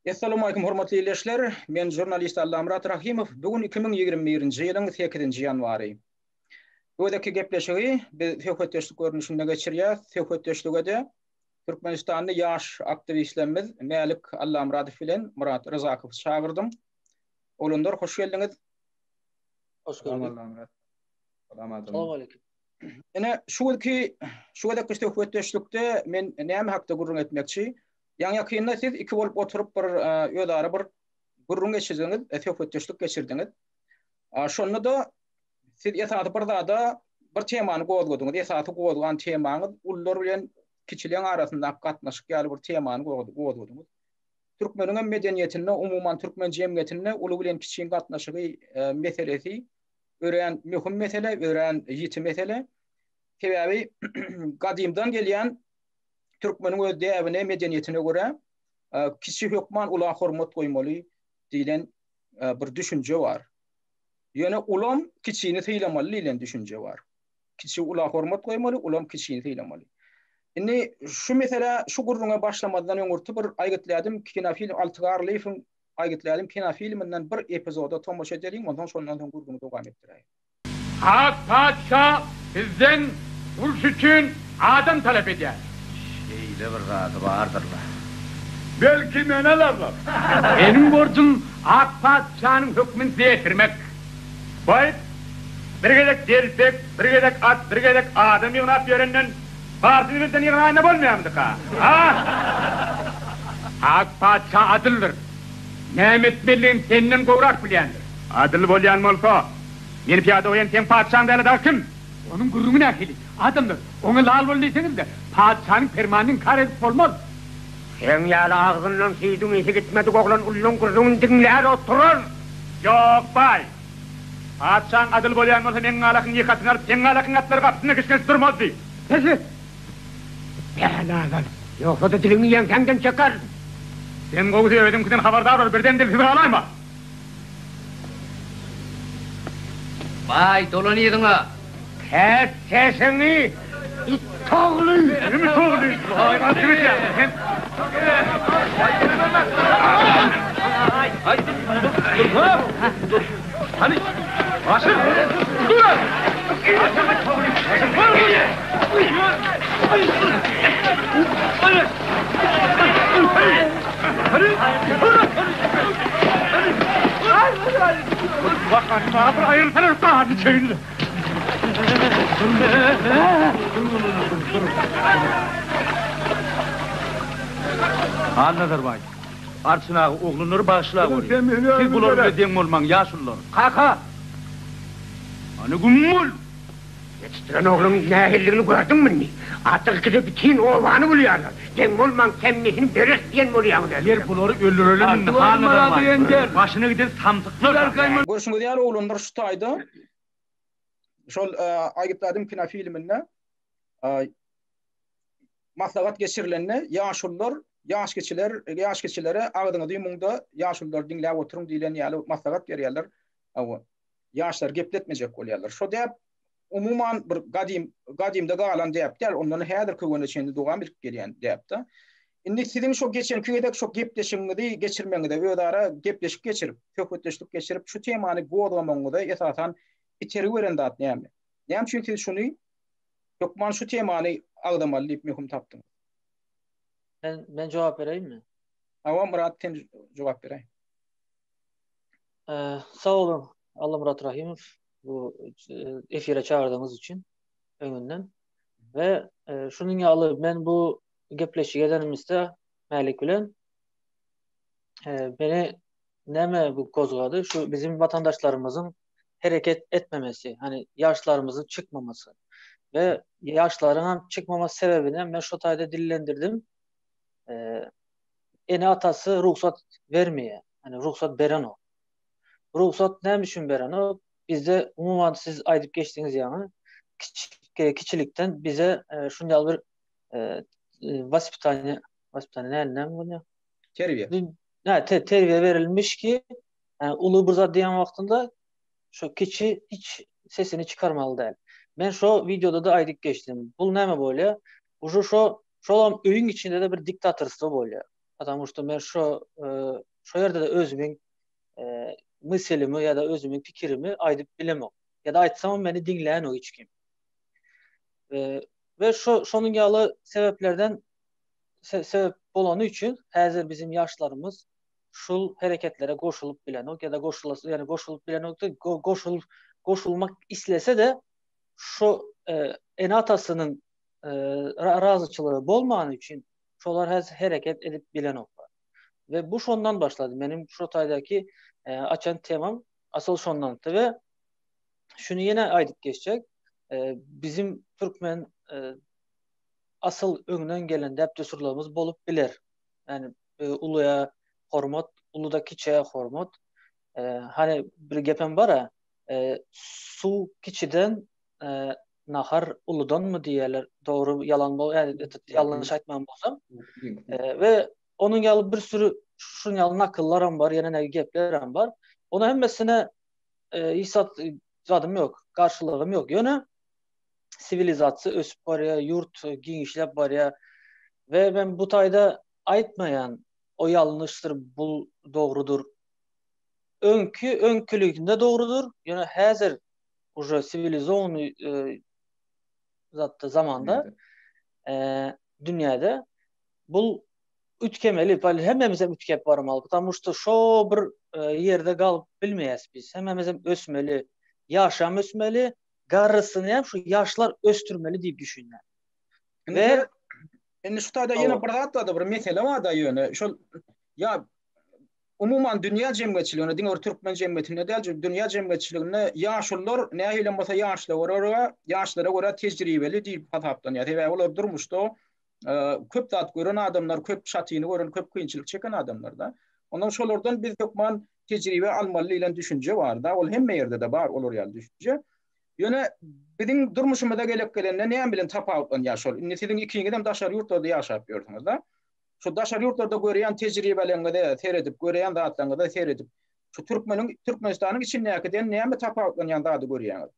Essalawmalikim hormatly ildeşler! Men žurnalist Allamyrat Rahymow. Bu gün 2021-nji ýylyň sekizinji ýanwary. Bu gezekki gepleşigi biz söhbetdeşlik görnüşinde geçirýäs. Söhbetdeşlige-de Türkmenistanly ýaş aktiwistlerimiz Mälik Allamyradow bilen Myrat Ryzakowy çagyrdym. Oglanlar hoş geldiňiz. Hoş gördük. Salam Salam Ine şu günki şu gezekki söhbetdeşlikde men näme hakda gürrüň etmekçi? Ýaňy-ýakynda siz iki bolup oturyp bir özara bir gürrüň geçirdiňiz, söhbetdeşlik geçirdiňiz. Şonda-da siz esasy bir zada bir temany gozgadyňyz. Esasy gozgan temaňyz ulular bilen kiçileň arasyndaky gatnaşyk ýaly bir temany gozgadyňyz. Türkmeniň hem medeniýetinde, umuman türkmen jemgyýetinde uly bilen kiçiň gatnaşygy meselesi örän möhüm mesele, örän ýiti mesele. Sebäbi gadymdan gelýän türkmeniň öz däbine, medeniýetine görä kiçi hökman ula hormat goýmaly diýlen bir düşünje bar. Ýöne ulam kiçini sylamaly diýlen düşünje bar. Kiçi ula hormat goýmaly, ulam kiçini sylamaly. Indi şu meselä, şu gürrüňe başlamazdan öňürti bir aýgytlädim kinofilm Alty Garlyýewiň aýgytlädim kinofilminden bir epizoda tomaşa edeliň, onsoň şondan soň gürrüňi dowam etdiräýin. Ak patyşa sizden uruş üçin adam talap edýär. Şeýle bir zady bardyr-la. Belki meni alarlar. Meniň borjum ak patyşanyň hökmüni size ýetirmek. Baý, bir gezek delpek, bir gezek at, bir gezek adam ýygnap ýörenden barysyny birden ýygnaýanda bolmaýarmydyka, a? Ak patyşa adyldyr. Näme etmelidigini senden gowrak bilýändir. Adyl bolýan bolsa, Meni pyýada goýan seň patyşaň däl-de dagy kim? Onuň gürrüňi nähili? Adamlar, oňa lal bol diýseňiz-de, patyşanyň permanyny inkar edip bolmaz. Seň ýaly agzyndan süýdüň ysy gitmedik oglan ullaň gürrüňini diňlär oturar. Ýok, baý. Patyşaň adyl bolýan bolsa meň galakyň ýekasyny alyp, seň galakyň atlary gapysynda kişňeşip durmazdy. Bes et! Bäla-zal! Ýogsa-da diliňi ýeňsäňden çekerin. Sen gowusy özüňkiden habardar bol, birden dilsiz galaýma. Baý, dolan yzyňa! Kes sesiňi, it ogly! Kim it ogly? Kim it sen? Dur! Hany, Aşyr! Dur! Halnazar baý, Arçyn aga oglanlary bagyşla goý. Siz bular bilen deň bolmaň, ýaşulular. Kaka! Hany güm bol! Ýetişdiren ogluň nähililigini gördüňmi indi? Artyk ikisi bütin obany bulýarlar. Deň bolmaň, temmisini bereris diýen bolýaňyz özüňiz. Ýer bulary öldürelim indi, Halnazar baý. Başyna giden samsyklar. Görşüňiz ýaly oglanlar şu taýda şol Aýgytladym kinofilminde maslahat geçirilende ýaşulular ýaş kiçiler ýaş kiçilere agzyňyzy ýumuňda ýaşululary diňläp oturyň diýlen ýaly maslahat berýärler. Hawa. Ýaşlary gepletmejek bolýarlar. Şo däp umuman bir gadym gadymda galan däp däl, ondan häzirki güne çenli dowam edip gelýän däp-de. Indi siziň şo geçenki gezek şo gepleşigiňizi geçirmegiňize, özara gepleşik geçirip, söhbetdeşlik geçirip şu temany gozgamagyňyza esasan itergi beren zat näme? Näme üçin siz şuny hökman şu temany agzamaly diýip möhüm tapdyňyz? Men men jogap bereýinmi? Hawa Myrat sen jogap beräý. Sag boluň Allamyrat Rahymow bu efire çagyrdygyňyz üçin öňünden. We şunuň ýaly men bu gepleşigi edenimizde Mälik bilen meni näme bu gozgady? Şu bizim watandaşlarymyzyň hereket etmemesi, hani ýaşlarymyzyň çykmamasy we ýaşlaryň hem çykmamasy sebäbini men şu taýda dillendirdim. Ene-atasy rugsat bermeýär. Hani rugsat berenok. Rugsat näme üçin berenok? Bizde umuman siz aýdyp geçdiňiz ýaňy kiçik kiçilikden bize e, şunday ýaly bir e, waspitaniýa waspitaniýa näme näme bolýar? Terbiýe. Nä, te, terbiýe berilmiş ki, yani uly bir zat diýen wagtynda şu kiçi hiç sesini çykarmaly däl. Men şo wideoda da aýdyp geçdim. Bu näme bolýar? Uje şo şolam öýüň içinde de bir diktatorstwo bolýar. Потому что men şo şo ýerde-de özümiň myselimi ýa-da özümiň pikirimi aýdyp bilemok. Ýa-da aýtsamam meni diňlänok hiç kim. We şo şonuň ýaly sebäplerden sebäp bolany üçin häzir bizim ýaşlarymyz şul hereketlere goşulyp bilenok ýa-da goşulasy ýani goşulyp bilenok-da goşul goşulmak islese-de şo ene-atasynyň razyçylygy bolmany üçin şolar häzir hereket edip bilenoklar. We bu şondan başlady. Meniň şu taýdaky açan temam asyl şondan. We şuny ýene aýdyp geçjek. Bizim türkmen asyl öňden gelen däp-dessurlarymyz bolup biler. Ýani uluya hormat, uluda kiçä hormat. Hani bir gepem bar-a, suw kiçiden nahar uludanmy diýýärler. Dogry ýalan bol, ýani ýalňyş aýtman bolsam. We onuň ýaly bir sürü şuň ýaly nakyllaram bar, ýene näge geplerem bar. Ona hemmesine hiç zat zadym ýok, garşylygym ýok. Ýöne siwilizasiýa ösüp barýar, ýurt giňişläp barýar. We men bu taýda aýtmaýan, o ýalňyşdyr, bul dogrudyr. Öňki öňküliginde dogrudyr, ýöne häzir uje siwilizownyý zatda zamanda dünýäde bul üýtgemeli, hemmemizem üýtgäp barmaly. Потому что şo bir ýerde galyp bilmeýäs biz. Hemmemizem ösmeli, ýaşam ösmeli, garrysyny hem şu ýaşlar ösdürmeli diýip düşünýän. We indi şu taýda ýene bir zat barda, bir mesele barda ýöne şol ýa Umuman dünýä jemgyýetçiliginde, diňe bir türkmen jemgyýetinde däl, dünýä jemgyýetçiliginde ýaşulular nähilem bolsa ýaşlara görä, ýaşlara görä tejribeli diýip hasaplanýar. Sebäbi olar durmuşda köp zat gören adamlar, köp şatyny gören, köp kynçylyk çeken adamlar-da. Ondan şolardan biz hökman tejribe almaly diýlen düşünje bar-da. Ol hemme ýerde-de bar olar ýaly düşünje. Ýöne biziň durmuşymyza gelip gelende näme bilen tapawutlanýar şol? Indi siziň ikiňizem daşary ýurtlarda ýaşap ýörsüňiz-de. Şu daşary ýurtlarda görýän tejribeleriňize seredip, görýän zatlaryňyza seredip, şu türkmeniň Türkmenistanyň içindäkiden näme tapawutlanýan zady görýäňiz?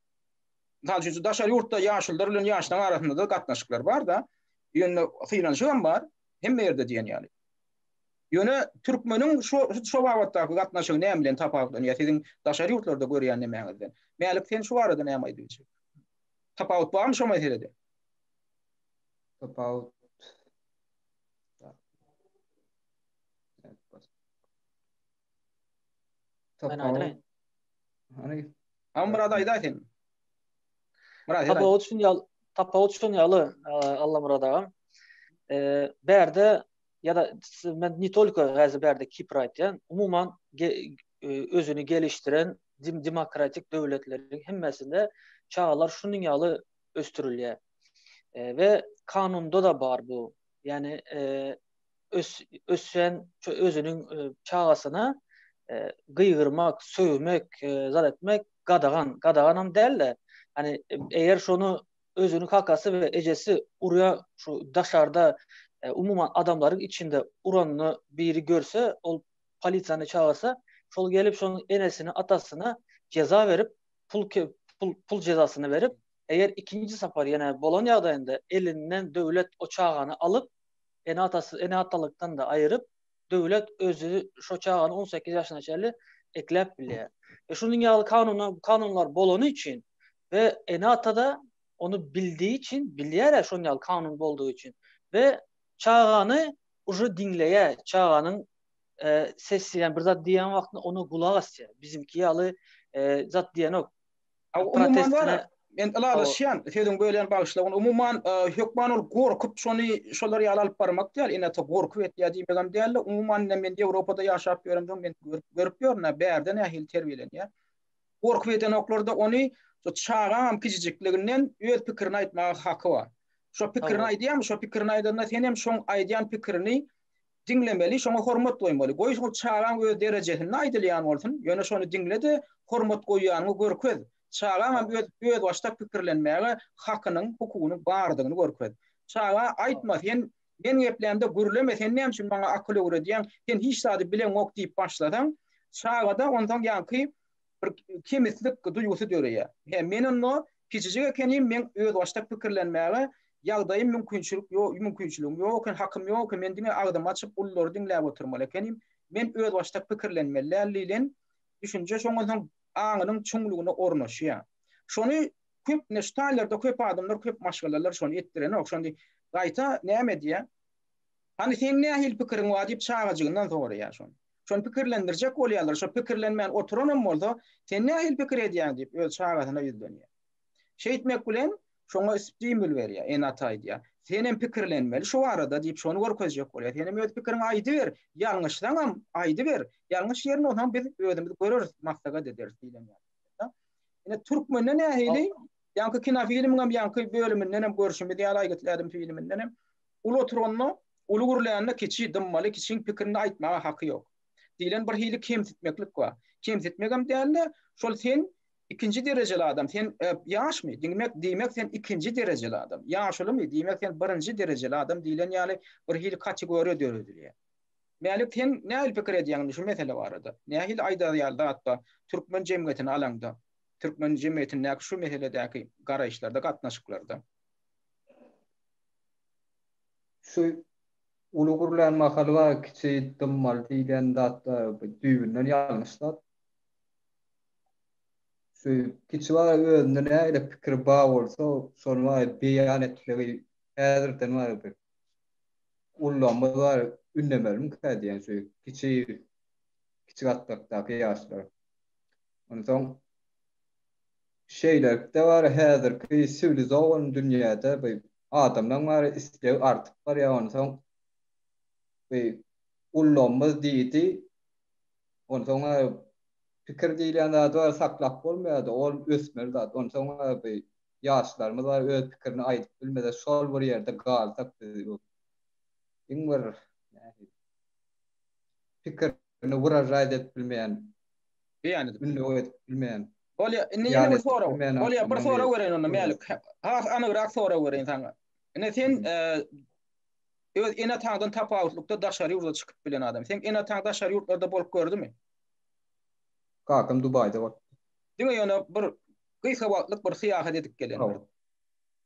Mysal üçin, şu daşary ýurtda ýaşulular bilen ýaşlaryň arasynda-da gatnaşyklar bar-da. Ýöne synanyşygam bar, hemme ýerde diýen ýaly. Ýöne türkmeniň şu şu babatdaky gatnaşygy näme bilen tapawutlanýar siziň daşary ýurtlarda görýän nemäňizden? Mälik, sen şu barada näme aýdyp biljek? Tapawut barmy şo meselede? Tapawut Men aýdaýyn. Hany. Am Myrat aýdaý sen. Myrat Tapawut şun ýaly, tapawut şun ýaly Allamyrat agam. Eee bärde ýa-da men ne tolko häzir bärde Kipr aýtýan, umuman özüni gelişdiren demokratik döwletleriň hemmesinde çagalar şunuň ýaly ösdürilýär. We kanunda-da bar bu. Ýani ös ösýän özüniň çagasyna gygyrmak, sögmek, zat etmek gadagan. Gadaganam däl-de, hani eger şony özüniň kakasy we ejesi urýa şu daşarda umuman adamlaryň içinde uranyny biri görse, ol polisiýany çagyrsa, şol gelip şonuň enesine, atasyna jeza berip, pul pul pul jezasyny berip, Eger ikinji sapar ýene bolan ýagdaýynda elinden döwlet o çagany alyp, ene-atasy, ene-atalykdan-da aýyryp, döwlet özi şo çagany 18 ýaşyna çenli ekläp bilýär. We şunuň ýaly kanuna, kanunlar bolany üçin we ene-ata-da ony bildiği üçin, bilýär-ä şonuň ýaly kanun boldugy üçin we çagany uje diňleýär, çaganyň e, sesi, ýani bir zat diýen wagtynda ona gulak asýar. Bizimki ýaly e, zat diýenok. Umuman bar, men ylalaşýan, sözüňi bölýän bagyşla, umuman hökman ol gorkup şony şolar ýaly alyp barmak däl, ene-ata gorkup etýär diýmegem däl-de, umuman ine men Ýewropada ýaşap ýöremsoň men görüp ýörün-ä bärde nähili terbiýelenýär. Gorkup edenoklar-da ony şo çagaňam kiçijikliginden öz pikirini aýtmaga haky bar. Şo pikirini aýdýarmy, şo pikirini aýdanda senem şoň aýdýan pikirini Diňlemeli, şoňa hormat goýmaly. Goý, şol çagaň öz derejesinde aýdylýan bolsun, ýöne şony diňle-de, hormat goýýanyňy görkez. Çagaňam öz özbaşdak pikirlenmäge hakynyň, hukugynyň bardygyny görkez. Çaga aýtma, sen men geplämde gürleme, sen näme üçin maňa akyl öwredýäň, sen hiç zady bileňok diýip başlasaň, çagada onsoň ýaňky bir kemislik duýgusy döreýär. He, men onda kiçijik ekenim, meň özbaşdak pikirlenmäge. ýagdaýym mümkinçilik ýok, mümkinçiligim ýok eken, hakym ýok eken, men diňe agzymy açyp ululary diňläp oturmaly ekenim, men özbaşdak pikirlenmeli däl diýlen düşünje şoňa soň aňynyň çuňlugyna ornaşýar. Şony köp ine şu taýlarda köp adamlar, köp maşgalalar şony etdirenok. Şony gaýta näme edýär? Hany seň nähili pikiriň bar diýip çagajygyndan soraýar şony. Şony pikirlendirjek bolýarlar. Şo pikirlenmän oturanam bolsa, sen nähili pikir edýäň diýip öz çagasyna ýüzlenýär. Şeýtmek bilen şoňa stimul berýär, ene-ata aýdýar. Senem pikirlenmeli şu barada diýip şony görkezjek bolýar. Senem öz pikiriňi aýdyber, ýalňyşsaňam aýdyber. Ýalňyş ýerini onsoň biz özümiz göreris, maslahat ederis diýlen ýaly. Ine türkmende nähili? Ýaňky kinofilmiň hem ýaňky bölüminden hem görşümiz ýaly Aýgytly ädim filminden hem uly oturanda, uly gürlände kiçi dymmaly, kiçiň pikirini aýtmaga haky ýok. Diýlen bir hili kemsitmeklik bar. Kemsitmegem däl-de, şol sen ikinji derejeli adam, sen e, ýaşmy? Diýmek, diýmek sen ikinji derejeli adam. Ýaşulymy? Diýmek sen birinji derejeli adam diýlen ýaly bir hili kategoriýa döredilýär. Mälik sen nähili pikir edýäň şu mesele barada? Nähili aýdar ýaly zat bar türkmen jemgyýetini alaňda, türkmen jemgyýetindäki şu meseledäki garaýyşlarda, gatnaşyklarda? Şu uly gürlän mahaly bar kiçi dymmaly diýlen zat bu düýbünden ýalňyş zat. Şu kiçi bar özünde nähili pikir bar bolsa şony bar beýan etmegi häzirden bar bir ullamyz bar ündemelimikä diýen şu kiçi kiçi gatlakdaky ýaşlar. Onsoň şeýlelikde bar häzirki siwilizowan dünýäde bu adamlaň bar islegi artyp barýar onsoň bu ullamyz diýdi onsoň pikir diýilýän zady bar saklap bolmaýarda ol ösmeli zat onsoň bu ýaşlarymyz bar öz pikirini aýdyp bilmese şol bir ýerde galsak biz iň bir nähili pikirini wyražaýt edip bilmeýän beýan edip ündew edip bilmeýän. Bolýa, indi ýene bir sorag. Bolýa, bir sorag bereýin onda Mälik. Has anygrak sorag bereýin saňa. Ine sen öz ene-ataňdan tapawutlykda daşary ýurda çykyp bilen adam. Seň ene-ataň daşary ýurtlarda bolup gördümi? Kakam Dubaýda bolupdy. Diňe ýöne bir gysga wagtlyk bir syýahat edip gelendir.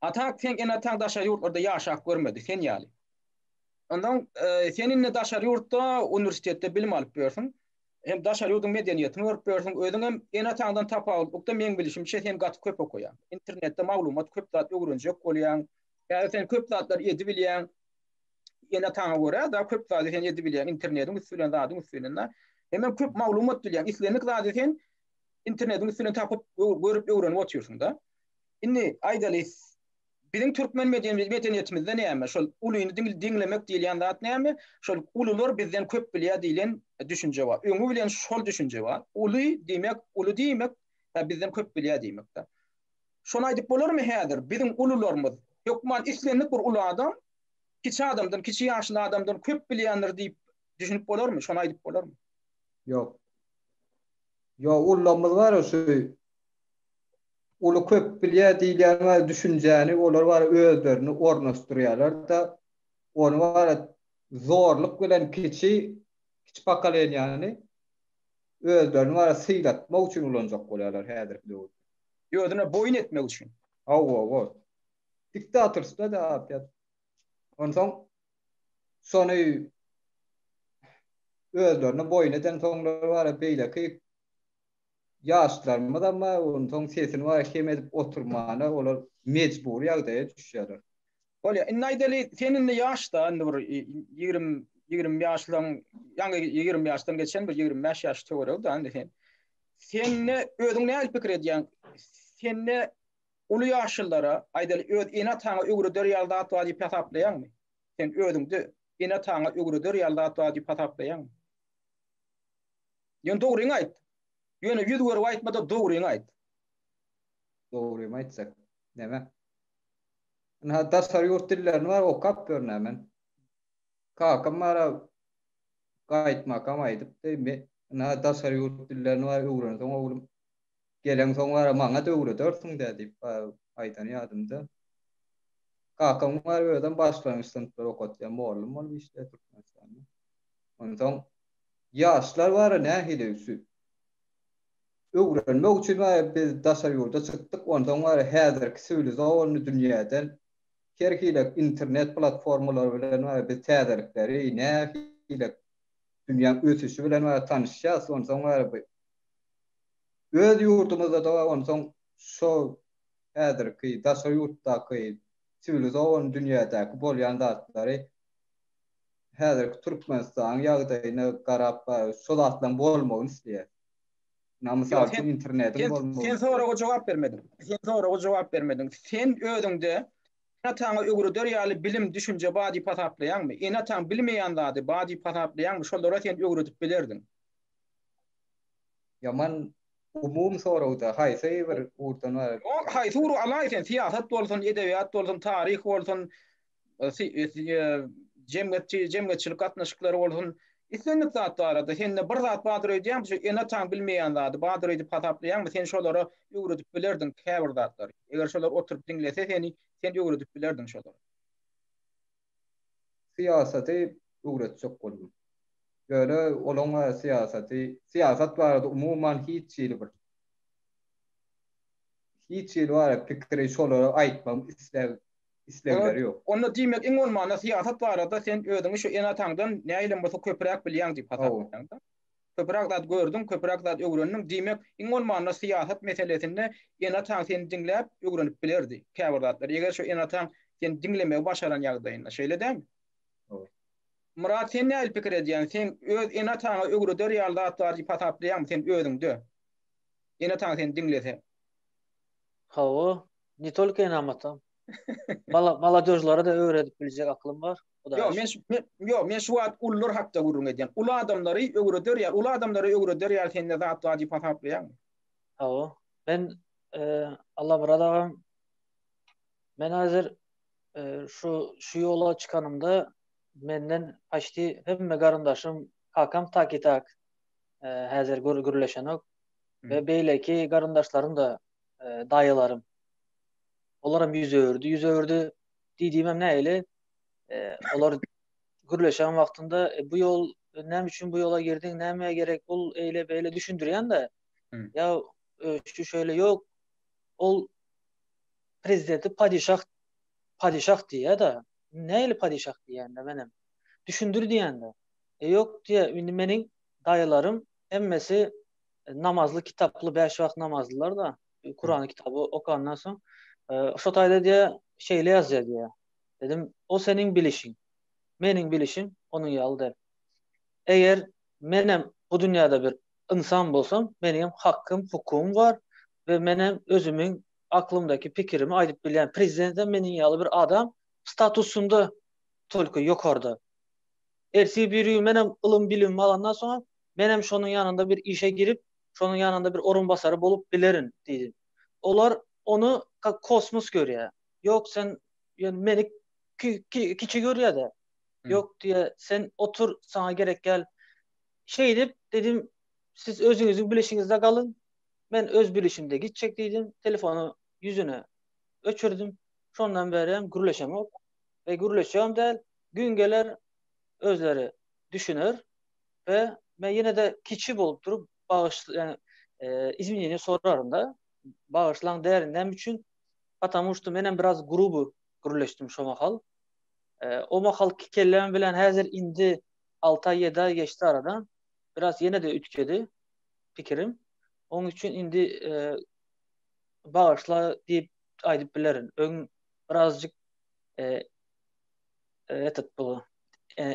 A tak seň ene-ataň daşary ýurtlarda ýaşap görmedi, sen ýaly. Ondan sen indi daşary ýurtda uniwersitetde bilim alyp ýörsüň. Hem daşary ýurduň medeniýetini görüp ýörsüň. Özüň hem ene-ataňdan tapawutlykda meň bilişimçe sen gaty köp okaýaň. Internetde maglumat köp zat öwrenjek bolýaň. Häzir sen köp zatlar edibilýäň. Ene-ataňa görä da köp zady sen edibilýäň internetiň üsti bilen zadyň üsti bilen da. Hemem köp maglumat bilýäň. Islendik zady sen internetiň üstünden tapyp, görüp öwrenip otyrsyň-da. Indi aýdaly, biziň türkmen medeniýetimizde näme? Şol ulyny diňlemek diýilýän zat näme? Şol ulular bizden köp bilýär diýlen düşünje bar. Öňi bilen şol düşünje bar. Uly diýmek, uly diýmek, bizden köp bilýär diýmek-de. Şony aýdyp bolarmy häzir? Biziň ulularymyz, hökman islendik bir uly adam kiçi adamdan, kiçi ýaşly adamdan köp bilýändir diýip düşünip bolarmy? Şony aýdyp bolarmy? Ýok. Ýok, ullamyz bar şu uly köp bilýär diýilýän bar düşünjäni olar bar özlerini ornaşdyrýarlar-da, ony bar zorluk bilen kiçi kiçi pokoleniýany özlerini bar sylatmak üçin ulanjak bolýarlar häzirki döwürde. Özüne boýun etmek üçin. Hawa, hawa. Diktatorstwo-da opýat. Onsoň şony özlerine boýun edensoňlar bar beýleki ýaşlarymyzam bar, onsoň sesini bar kem edip oturmana olar mejbury ýagdaýa düşýärler. Bolýar. Indi aýdaly, sen indi ýaş-da, indi bir 20, 20 ýaşlaň, ýaňy 20 ýaşdan geçen bir 25 ýaş töweregi-da indi sen. Sende özüň nähili pikir edýäň? Sende uly ýaşlylara, aýdaly, öz ene-ataňa öwreder ýaly zat bar diýip hasaplaýaňmy? Sen özüňde ene-ataňa öwreder ýaly zat bar diýip hasaplaýaňmy? Ýöne dogryňy aýt. Ýöne ýüz görüp aýtma-da, dogryňy aýt. Dogrymy aýtsak, näme? Ynha, daşary ýurt dillerini bar okap ýörün-ä men. Kakam bar-a gaýtmakam aýdypdy, ynha, daşary ýurt dillerini bar öwrenseň oglum, Geleňsoň wara maňa-da öwredersiň-dä diýip aýdany ýadymda. Kakam bar özem başlangyç synplary okatýan mugallym bolup işleýär Türkmenistanda. Onsoň ýaşlar bara nähili şu öwrenmek üçin bara biz daşary ýurda çykdyk, onsoň bara häzirki siwilizowanyny dünýäden. Her hili internet platformalary bilen bar biz täzelikleri nähili dünýäň ösüşi bilen bar tanyşýas onsoň bar bu öz ýurdumyzda-da bar onsoň şo häzirki daşary ýurtdaky siwilizowan dünýädäki bolýan zatlary häzirki Türkmenistanyň ýagdaýyna garap bar şo zatlaryň bolmagyny isleýäs. Na mysal üçin internetiň bolmagy. Sen soraga jogap bermediň. Sen soraga jogap bermediň. Sen özüňde ene-ataňa öwreder ýaly bilim, düşünje bar diýip hasaplaýaňmy? Ene-ataň bilmeýän zady bar diýip hasaplaýaňmy? Şolara sen öwredip bilerdiň. Ýaman umumy soragda haýsy bir ugurdan bar? Haýsy ugry alaý sen, syýasat bolsun, edebiýat bolsun, taryh bolsun, jemgyýetçi jemgyýetçilik gatnaşyklary bolsun, islendik zat barada sende bir zat bardyr öýdýäňmi, şu ene-ataň bilmeýän zady bardyr öýdüp hasaplaýaňmy, sen şolara öwredip bilerdiň käbir zatlary. Eger şolar oturyp diňlese seni, sen öwredip bilerdiň şolara. Syýasaty öwretjek boldum. Ýöne olaň syýasaty, syýasat barada umuman hiç hili bir hiç hili bar pikiri şolara aýtmagym isleg islegleri ýok. Onda diýmek iň bolmanda syýasat barada sen özüňi şu ene-ataňdan nähilem bolsa köpräk bilýäň diýip hasaplaýaň-da. Köpräk zat gördüň, köpräk zat öwrendiň, diýmek iň bolmanda syýasat meselesinde ene-ataň seni diňläp öwrenip bilerdi käbir zatlary, eger şu ene-ataň seni diňlemegi başaran ýagdaýynda, şeýle dälmi? Myrat sen nähili pikir edýäň, sen öz ene-ataňa öwreder ýaly zat bar diýip hasaplaýaňmy sen özüňde? Ene-ataň seni diňlese. Hawa, ne tolko ene-atam. Mala molodežlara-da öwredip biljek aklym bar. Ýok, men şu men ýok, men şu wagt ulular hakda gürrüň edýän. Uly adamlary öwreder ýaly, uly adamlara öwreder ýaly sende zat bar diýip hasaplaýaňmy? Hawa. Men Allamyrat agam men häzir şu şu ýola çykanymda menden paçti hemme garyndaşym kakam tak i tak häzir gürleşenok we beýleki garyndaşlarym-da daýylarym Olaram ýüz öwürdi, ýüz öwürdi diýdigimem nähili? Olar gürleşen wagtynda e, bu ýol näme üçin bu ýola girdiň, nämä gerek bul eýle beýle düşündirýän-de. Ýa e, şu şeýle ýok. Ol prezidenti padişah padişah diýýär-de. Nähili padişah diýýän-de menem. Düşündir diýýän-de. E ýok diýýär, indi meniň daýylarym hemmesi namazly kitaply bäş wagt namazlylar-da. Kurany kitaby okandan soň şo taýda diýe şeýle ýazýar diýe. Dedim, o seniň bilişiň. Meniň bilişim onuň ýaly däl. Eger menem bu dünýäde bir ynsan bolsam, meniňem hakkym, hukugym bar we menem özümiň aklymdaky pikirimi aýdyp bilýän. Prezidentem meniň ýaly bir adam statusynda tolko ýokarda. Ertir bir gün menem ylym bilimimi alandan soňam menem şonuň ýanynda bir işe girip, şonuň ýanynda bir orunbasary bolup bilerin diýdim. Olar ony kak kosmos görýär. Ýok sen ýöne meni kiçi görýär-de. Ýok diýýär, sen otur, saňa gerek däl. Şeýdip dedim, siz özüňiziň bilişiňizde galyň, men öz bilişimde gitjek diýdim. Telefony ýüzüne öçürdim. Şondan bäri hem gürleşemok we gürleşjegem däl. Gün geler özleri düşüner. We men ýene-de kiçi bolup durup bagyş ýani izwineniýe soraryn-da. Bagyşlaň därin näme üçin? Patamu şto menem biraz gruby gürleşdim şo mahal. O mahalky kellem bilen häzir indi alty aý ýedi aý geçdi aradan. Biraz ýene-de üýtgedi pikirim. Oň üçin indi bagyşla diýip aýdyp bilerin. Öň birazjyk этот bu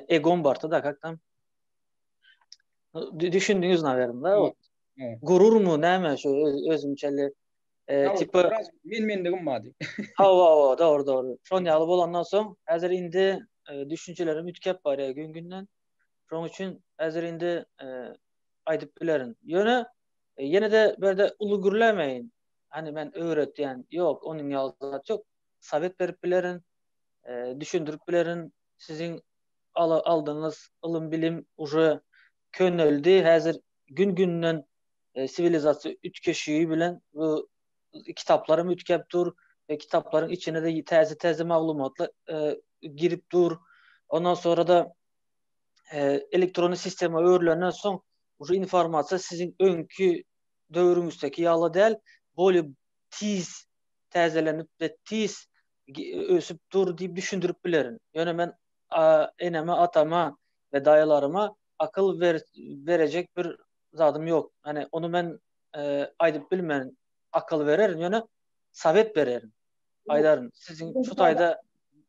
egom bardy da kak tam düşündiňiz nawerno вот gururmy näme şu özümçeli tipa men menligim bardy hawa hawa dogry dogry şon ýaly bolandan soň häzir indi düşünjelerim üýtgäp barýar gün günden şonuň üçin häzir indi aýdyp bilerin ýöne ýene-de bu ýerde uly gürlämeýin hani men öwretýän ýok onuň ýaly zat ýok sowet berip bilerin düşündirip bilerin. Siziň aldyňyz ylym bilim uje köneldi. Häzir gün-günden siwilizasiýa üýtgeşigi bilen bu kitaplaram üýtgäp dur we kitaplaryň içine-de täze-täze maglumatlar girip dur. Ondan sonra-da elektronny sistema öwrülenden soň uje informasiýa siziň öňki döwrüňizdäki ýaly däl, bolýa tiz täzelenip we tiz. ösüp dur diýip düşündirip bilerin. Ýöne men eneme, atama we daýylaryma akyl berejek bir zadym ýok. Ýani ony men aýdyp bilmerin. Akyl bererin, ýöne sowet bererin. Aýdaryn, siziň şu taýda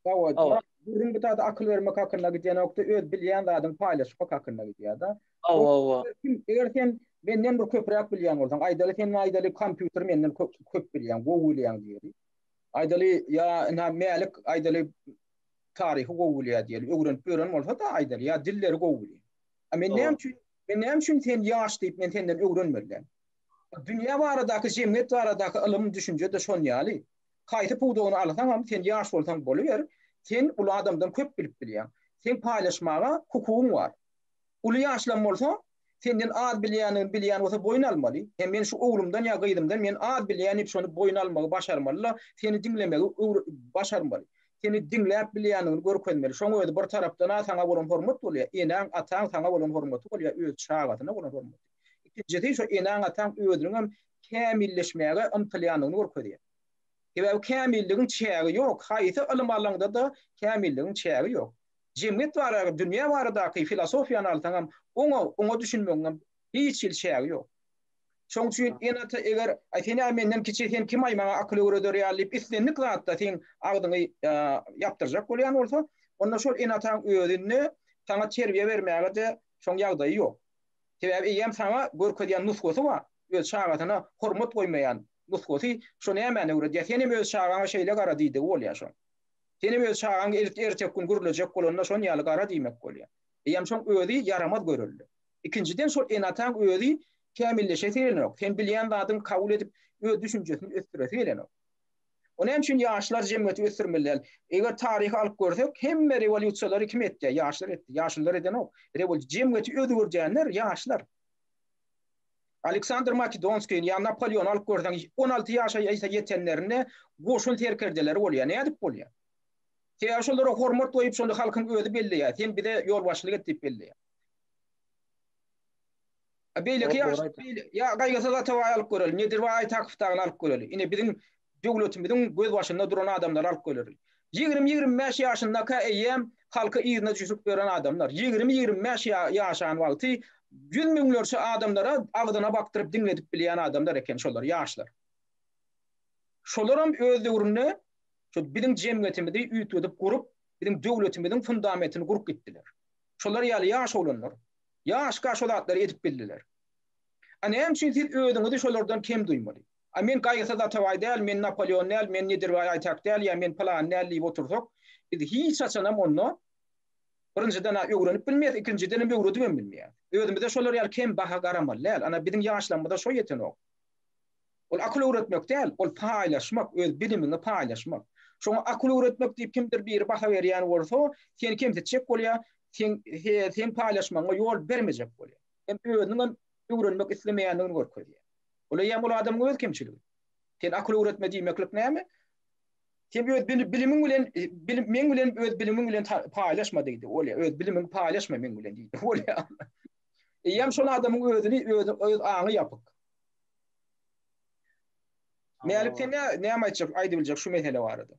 Hawa, gürrüň bu taýda akyl bermek hakynda gidenokda, öz bilýän zadyňy paýlaşmak hakynda gidýär-de. Hawa, hawa. Eger sen menden bir köpräk bilýän bolsaň, aýdaly sen aýdaly kompýuter menden köp bilýäň, gowy bilýäň diýeli. Aýdaly ýa ynha Mälik aýdaly taryhy gowy bilýär diýeli, öwrenip ýören bolsa-da aýdaly ýa dilleri gowy bilýär. A men näme üçin, men näme üçin sen ýaş diýip men senden öwrenmeli däl? Dünýä baradaky, jemgyýet baradaky ylym, düşünje-de şon ýaly. Haýsy pudagyny alsaňam, sen ýaş bolsaň boluber, sen uly adamdan köp bilip bilýäň. Seň paýlaşmaga hukugyň bar. Uly ýaşlam bolsa, senden az bilýändigini bilýän bolsa boýun almaly. Hem men şu oglumdan ýa gyzymdan men az bilýän diýip şony boýun almagy başarmaly-da, seni diňlemegi başarmaly. Seni diňläp bilýändigini görkezmeli. Şoň özi bir tarapdan-a saňa bolan hormat bolýar. Eneň, ataň saňa bolan hormaty bolýar, öz çagasyna bolan hormaty. Ikinjisi şo eneň-ataň özüniňem kämilleşmäge ymtylýandygyny görkezýär. Sebäbi kämilligiň çägi ýok. Haýsy ylym alaňda-da kämilligiň çägi ýok. Jemgyýet barada, dünýä baradaky filosofiýany alsaňam, oňa, oňa düşünmegiňem hiç hili çägi ýok. Şoň üçin ene-ata eger, Aý, sen-ä menden kiçi, sen kim-aý maňa akyl öwreder ýaly diýip, islendik zatda seň agzyňy ýapdyrjak bolýan bolsa, onda şol ene-ataň özünde saňa terbiýe bermäge-de şoň ýagdaýy ýok. Sebäbi eýýäm saňa görkezýän nusgasy bar. Öz çagasyna hormat goýmaýan nusgasy şo nämäni öwredýär? Senem öz çagaňa şeýle gara diýdigi bolýar şoň. Senem öz çagaň erteki gün gürlejek bolanda şon ýaly gara diýmek bolýar. Eýýäm şoň özi ýaramaz görelde. Ikinjiden şol ene-ataň özi kämilleşesi gelenok. Sen bilýän zadyňy kabul edip öz düşünjesini ösdüresi gelenok. O näme üçin ýaşlar jemgyýeti ösdürmeli däl? Eger taryhy alyp görsek, hemme rewolýusiýalary kim etdi? Ýaşlar etdi. Ýaşulular edenok. Rewolýusiýa jemgyýeti özgerdýänler ýaşlar. Aleksandr Makedonskini ýa Napoleony alyp görseň, 16 ýaşa ýetenlerinde goşun serkerdeleri bolýar. Nädip bolýar? Sebäbi şolara hormat goýup, şony halkyň özi belleýär. Sen bize ýolbaşçylyk et diýip belleýär. A beýleki ýaş ýa Gaýgysyz Atabaýy alyp göreli, Nedirbaý Aýtakow dagyny alyp göreli. Ine biziň döwletimiziň gözbaşynda duran adamlary alyp göreli. 20-25 ýaşyndaka eýýäm halky yzyna düşürip ýören adamlar. 20-25 ýaşan wagty ýüz müňlerçe adamlara agzyna bakdyryp diňledip bilýän adamlar eken şolar, ýaşlar. Şolaram öz döwründe şu biziň jemgyýetimizi üýtgedip gurup, biziň döwletimiziň fundamentini gurup gitdiler. Şolar ýaly ýaş oglanlar Ýaşka şo zatlary edip bildiler. A näme üçin siz özüňizi şolardan kem duýmaly? A men Gaýgysyz Atabaý däl, men Napoleon däl, men Nedirbaý Aýtak däl ýa men pylany däl diýip otursak, biz hiç haçanam onda birinjiden-ä öwrenip bilmeýäs, ikinjidenem öwredibem bilmeýäs. Özümize şolar ýaly kem baha garamaly däl. Ana biziň ýaşlarymyza şo ýetenok. Ol akyl öwretmek däl, ol paýlaşmak, öz bilimiňi paýlaşmak. Şoňa akyl öwretmek diýip kimdir biri baha berýän bolsa, seni kemsitjek bolýar, seň seň paýlaşmagyňa ýol bermejek bolýar. Hem özüniň hem öwrenmek islemeýändigini görkezýär. Ol eýýäm ol adamyň öz kemçiligi. Sen akyl öwretme diýmeklik näme? Sen öz bilimiň bilen bilim meň bilen öz bilimiň bilen paýlaşma diýdi. Bolýar, öz bilimiňi paýlaşma meň bilen diýdi. Bolýar. Eýýäm şol adamyň özüni öz öz aňy ýapyk. Mälik sen näme näme aýtjak, aýdybiljek şu mesele barada?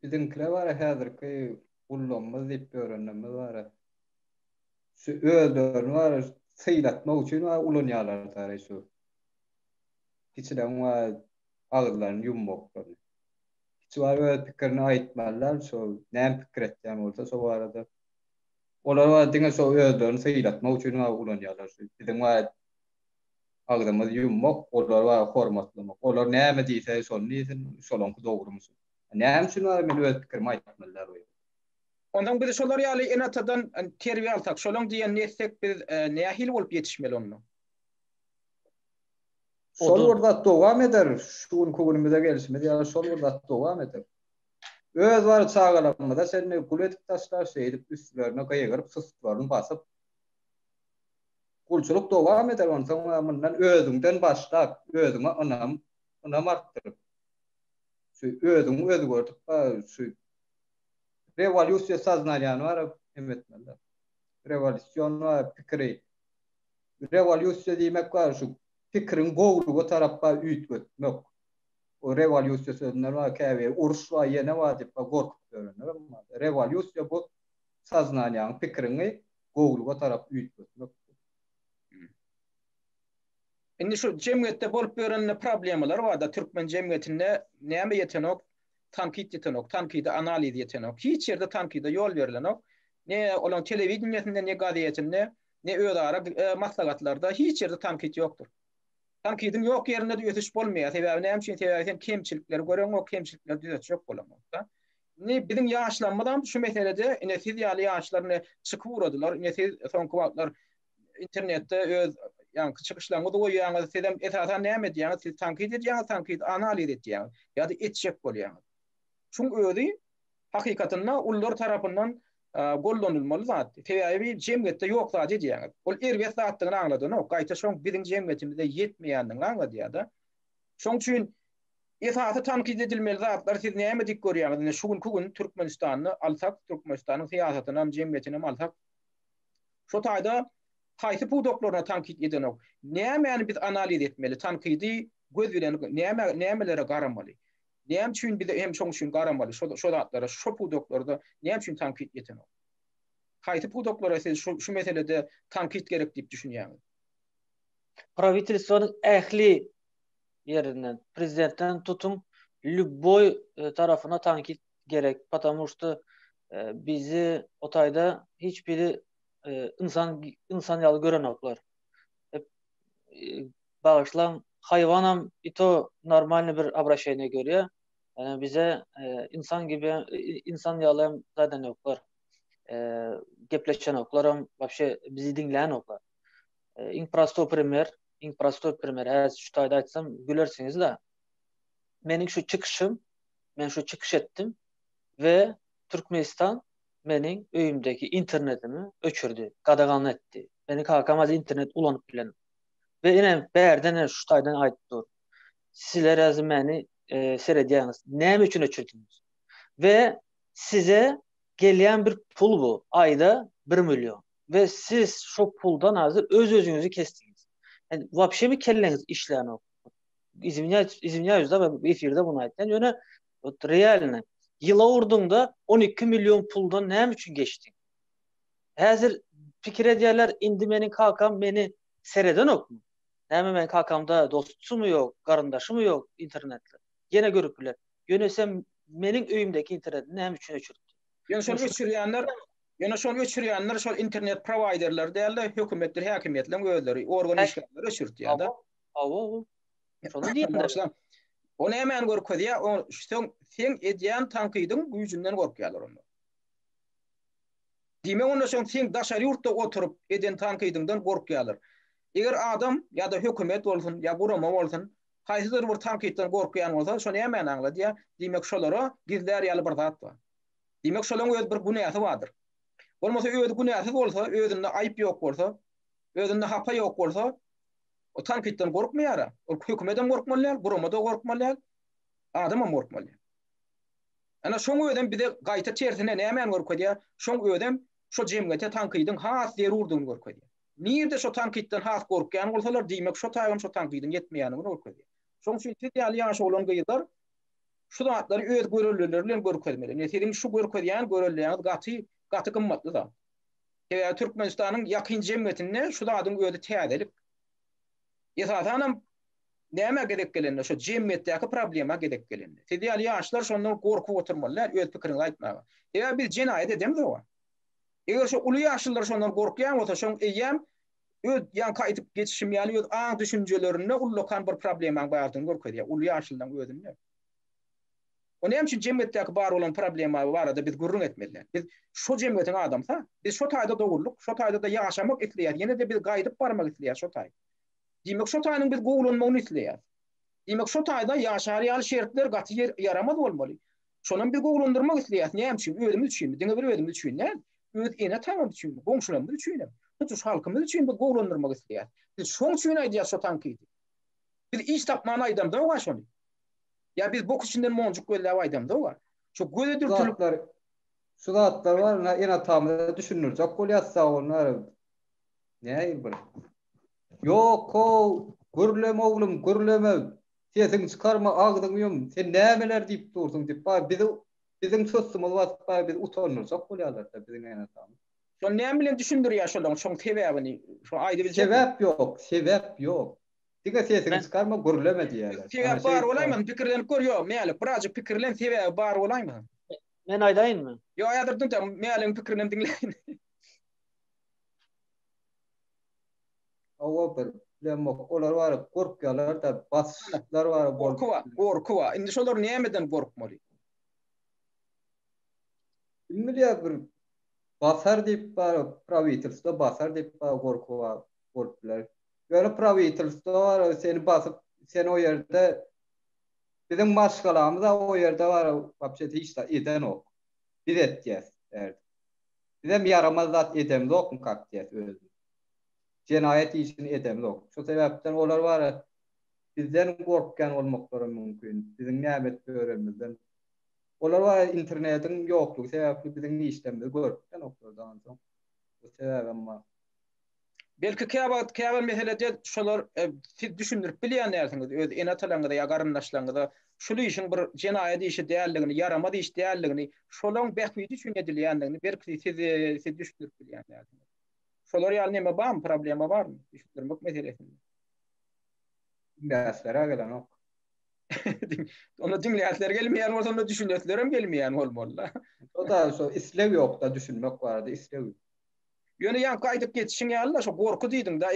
Biziňkiler bara häzirki gullamyz diýip ýörenlerimiz bara. Şu özlerini bara sylatmak üçin bara ulanýarlar dara şu. Kiçileriň bara agyzlaryny ýummaklaryny. Kiçi bara öz pikirini aýtmalylar, şo näme pikir etýän bolsa şo barada. Olar bara diňe şo özlerini sylatmak üçin bara ulanýarlar şu. Biziň bara agzymyzy ýummak, olary bara hormatlamak. Olar näme diýse şony diýsin, şolaňky dogrumyş. Näme üçin bara men öz pikirimi aýtmaly däl o ýerde? Onsoň biz şolar ýaly ene-atadan terbiýe alsak, şolaň diýenini etsek biz nähili bolup ýetişmeli onda? Şol bir zat dowam eder, şu günki günümize gelşimiz ýaly şol bir zat dowam eder. Öz bary çagalarymyza çenli gul edip taşlar, şeýdip üstlerine gygyryp, sustlaryny basyp, gulçulyk dowam eder, onsoň mundan özüňden başlap, özüňe ynam, ynam artdyryp, şu özüňi özgerdip, şu rewolýusiýa soznaniýany bar hem etmeli. Rewolýusion pikiri. Rewolýusiýa diýmek bar şu. pikiriňi gowulyga tarap bar üýtgetmek. O rewolýusiýa sözünden bar käbiri uruş bar ýene bar diýip gorkup ýörenlerem bar. Rewolýusiýa bu soznaniýaňy pikiriňi gowulyga tarap üýtgetmek. Indi şu jemgyýetde bolup ýören problemalar barda türkmen jemgyýetinde näme ýetenok? Tankyt ýetenok, tankydy analiz ýetenok. Hiç ýerde tankyda ýol berilenok. Ne olaň telewideniýesinde, ne gazetinde, ne özara maslahatlarda hiç ýerde tankyt ýokdur. Tankydyň ýok ýerinde-de ösüş bolmaýar. Sebäbi näme üçin? Sebäbi sen kemçilikleri göreňok, kemçilikleri düzetjek bolaňok-da. Indi biziň ýaşlarymyzam şu meselede ine siz ýaly ýaşlar ine çykyp ugradylar. Ine siz soňky wagtlar internetde öz ýaňky çykyşlaryňyzy goýýaňyz. Sizem esasan näme edýäňiz? Siz tankyt edýäňiz, tankydy analiz edýäňiz ýa-da etjek bolýaňyz. Şuň özi hakykatynda ulular tarapyndan gollanylmaly zat. Sebäbi jemgyýetde ýok zady edýäňiz. Ol erbet zatdygyny aňladanok. Gaýta şoň biziň jemgyýetimizde ýetmeýändigini aňladýar-da. Şoň üçin esasy tankyt edilmeli zatlar siz näme diýip görýäňiz? Ine şu günki gün Türkmenistanda alsak, Türkmenistanyň syýasatynam, jemgyýetinem alsak, şo taýda haýsy pudaklaryna tankyt edenok? Nämäni biz analiz etmeli? Tankydy göz bilen näme nämelere garamaly? Näme üçin bize hem şoň üçin garamaly şo şo zatlara şo pudaklarda näme üçin tankyt ýetenok? Haýsy pudaklara siz şu şu meselede tankyt gerek diýip düşünýäňiz? Prawitelstwonyň ähli ýerinden, prezidentden tutuň lýuboý tarapyna tankyt gerek, potomu şto bizi o taýda hiç biri ynsan ynsan ýaly görenoklar. Hep bagyşlaň haýwanam i to normalny bir obraşeniýe görýär. Ýöne bize insan gibi insan ýaly hem zadanoklar. Gepleşenoklaram wapşe bizi diňlänoklar. Iň prostoý primer, iň prostoý primer häzir şu taýda aýtsam gülersiňiz-de. Meniň şu çykyşym, men şu çykyş etdim we Türkmenistan meniň öýümdeki internetimi öçürdi, gadagan etdi. Meniň kakam az internet ulanyp bilenok. We ine bärden ine şu taýdan aýdyp dur. Sizler häzir meni e, seredýäňiz. Näme üçin öçürdiňiz? We size gelýän bir pul bu. Aýda 1 million. We siz şu puldan hazir öz-özüňizi kesdiňiz. Yani wapşe mi kelleňiz işlänok? Izwinýaýs, izwinýaýus da ben efirde bunu aýtýan. Ýöne вот realny ýyla urduňda 12 million puldan näme üçin geçdiň? Häzir pikir edýärler, indi meniň kakam meni seredenokmy? Näme meniň kakamda dostsumy ýok, garyndaşymy ýok internetde? Ýene görüp biler. Ýöne sen meniň öýümdeki interneti näme üçin öçürtdiň? Ýöne şony öçürýänler, ýöne şony öçürýänler şol internet prowaýderleri däl-de, hökümetdir häkimiýetleriň özleri, organ işgärleri öçürtýär-de. Hawa, hawa. Şony diýýän. O nämäni görkezýär? O sen seň edýän tankydyň güýjünden gorkýarlar onda. Diýmek onda şoň seň daşary ýurtda oturyp eden tankydyňdan gorkýarlar. Eger adam ýa-da hökümet bolsun, ýa gurama bolsun, haýsydyr bir tankytdan gorkýan bolsa, şo nämäni aňladýar? Diýmek şolara gizlär ýaly bir zat bar. Diýmek şolaň öz bir günäsi bardyr. Bolmasa özi günäsiz bolsa, özünde aýyp ýok bolsa, özünde hapa ýok bolsa, o tankytdan gorkmaýar-a. Ol hökümedem gorkmaly däl, gurama-da gorkmaly däl, adamam gorkmaly däl. Ana şoň özem bize gaýta tersine nämäni görkezýär? Şoň özem şo jemgyýete tankydyň has zerurdygyny görkezýär. Nirde şo tankytdan has gorkýan bolsalar, diýmek şo taýam şo tankydyň ýetmeýändigini görkezýär. Şoň üçin siz ýaly ýaş oglan-gyzlar şu zatlary öz göreldeleri bilen görkezmeli. Ine siziň şu görkezýän göreldeňiz gaty, gaty gymmatly zat. Sebäbi Türkmenistanyň ýakyn jemgyýetinde şu zadyň özi täzelik. Esasanam nämä gezek gelende, şo jemgyýetdäki problema gezek gelende. Siz ýaly ýaşlar şondan gorkup oturmaly däl, öz pikiriňizi aýtmaga. Sebäbi biz jenaýat edemzok. Eger şo uly ýaşlylar şondan gorkýan bolsa, şoň eýýäm öz ýaňky aýdyp geçişim ýaly öz aň-düşünjelerinde ullakan bir problemaň bardygyny görkezýär, uly ýaşlylaryň özünde. O näme üçin jemgyýetdäki bar bolan problema barada biz gürrüň etmeli däl. Biz şo jemgyýetiň adamsy-a. Biz şo taýda doguldyk, şo taýda-da ýaşamak isleýäs, ýene-de biz gaýdyp barmak isleýäs şo taý. Diýmek, şo taýynyň biz gowulanmagyny isleýäs. Diýmek, şo taýda ýaşar ýaly şertler gaty ýaramaz bolmaly. Şonam biz gowulandyrmak isleýäs. Näme üçin? Özümiz üçinmi? Diňe bir özümiz üçin däl. Öz ene-atamyz üçin, goňşularymyz üçin hem. Tutuş halkymyz üçin biz gowulandyrmak isleýäs. Biz şoň üçin aýdýas şo tankydy. Biz iş tapman aýdamzok-a şony. Ýa biz bok içinden monjuk gözläp aýdamzok-a. Şo göze dürtülip. Şu zatlar bar, ine ene-atamyza düşündirjek bolýas-da, onlar nähili bir. Ýok-ow. Gürleme oglum, gürleme, sesiňi çykarma, agzyňy ýum, sen nämeler diýip dursuň diýip, bar bizi biziň sussumyzy basyp bar bizi utandyrjak bolýarlar-da biziň ene-atamyz. Şony näme bilen düşündirýär şolaň şoň sebäbini şo aýdybiljekmi? Sebäp ýok, sebäp ýok. Diňe sesiňi çykarma, gürleme diýýärler. Sebäp bar bolaýmasyn, pikirlenip gör, ýok, Mälik, birazjyk pikirlen, sebäbi bar bolaýmasyn. Men aýdaýynmy? Ýok, häzir dur, Mäligiň pikirini hem diňläýin. Hawa bir bilemok. Olar bar gorkýarlar-da, basyşlar bar. Gorky bar, gorky bar. Indi şolar nämeden gorkmaly? Kim bilýär bir basar diýip bar, prawitelstwo basar diýip bar gorky bar bolup biler. Ýöne prawitelstwo bar seni basyp, sen o ýerde biziň maşgalamyz o ýerde bar wapşe hiç zat edenok. Biz etýäs derdi. Bizem ýaramaz zat edemzokmykak diýýäs özümiz. Jenaýat işini edemzok. Şo sebäpden olar bar-a bizden gorkýan bolmaklaram mümkin. Biziň näme edip ýörenimizden. Olar bar-a internetiň ýoklugy sebäpli biziň işlerimizi görüp bilenoklar-da onsoň. Bu sebäbem bar. Belki käwagt käbir meselede şolar siz düşündirip bilýän dälsiňiz öz ene-atalaryňyza ýa garyndaşlaryňyza şul işiň bir jenaýat işi däldigini, ýaramaz iş däldigini, şolaň bähbidi üçin edilýändigini belki siz siz düşündirip bilýän dälsiňiz. Şolar ýaly neme barmy, problema barmy düşündirmek meselesinde? Diňläsler-ä gelenok. Onda diňläsler gelmeýän bolsa onda düşüneslerem gelmeýän bolmaly-da. Şo-da şo isleg ýok-da düşünmek barada isleg ýok. Ýöne ýaňky aýdyp geçişiň ýaly-da, şo gorky diýdiň-de,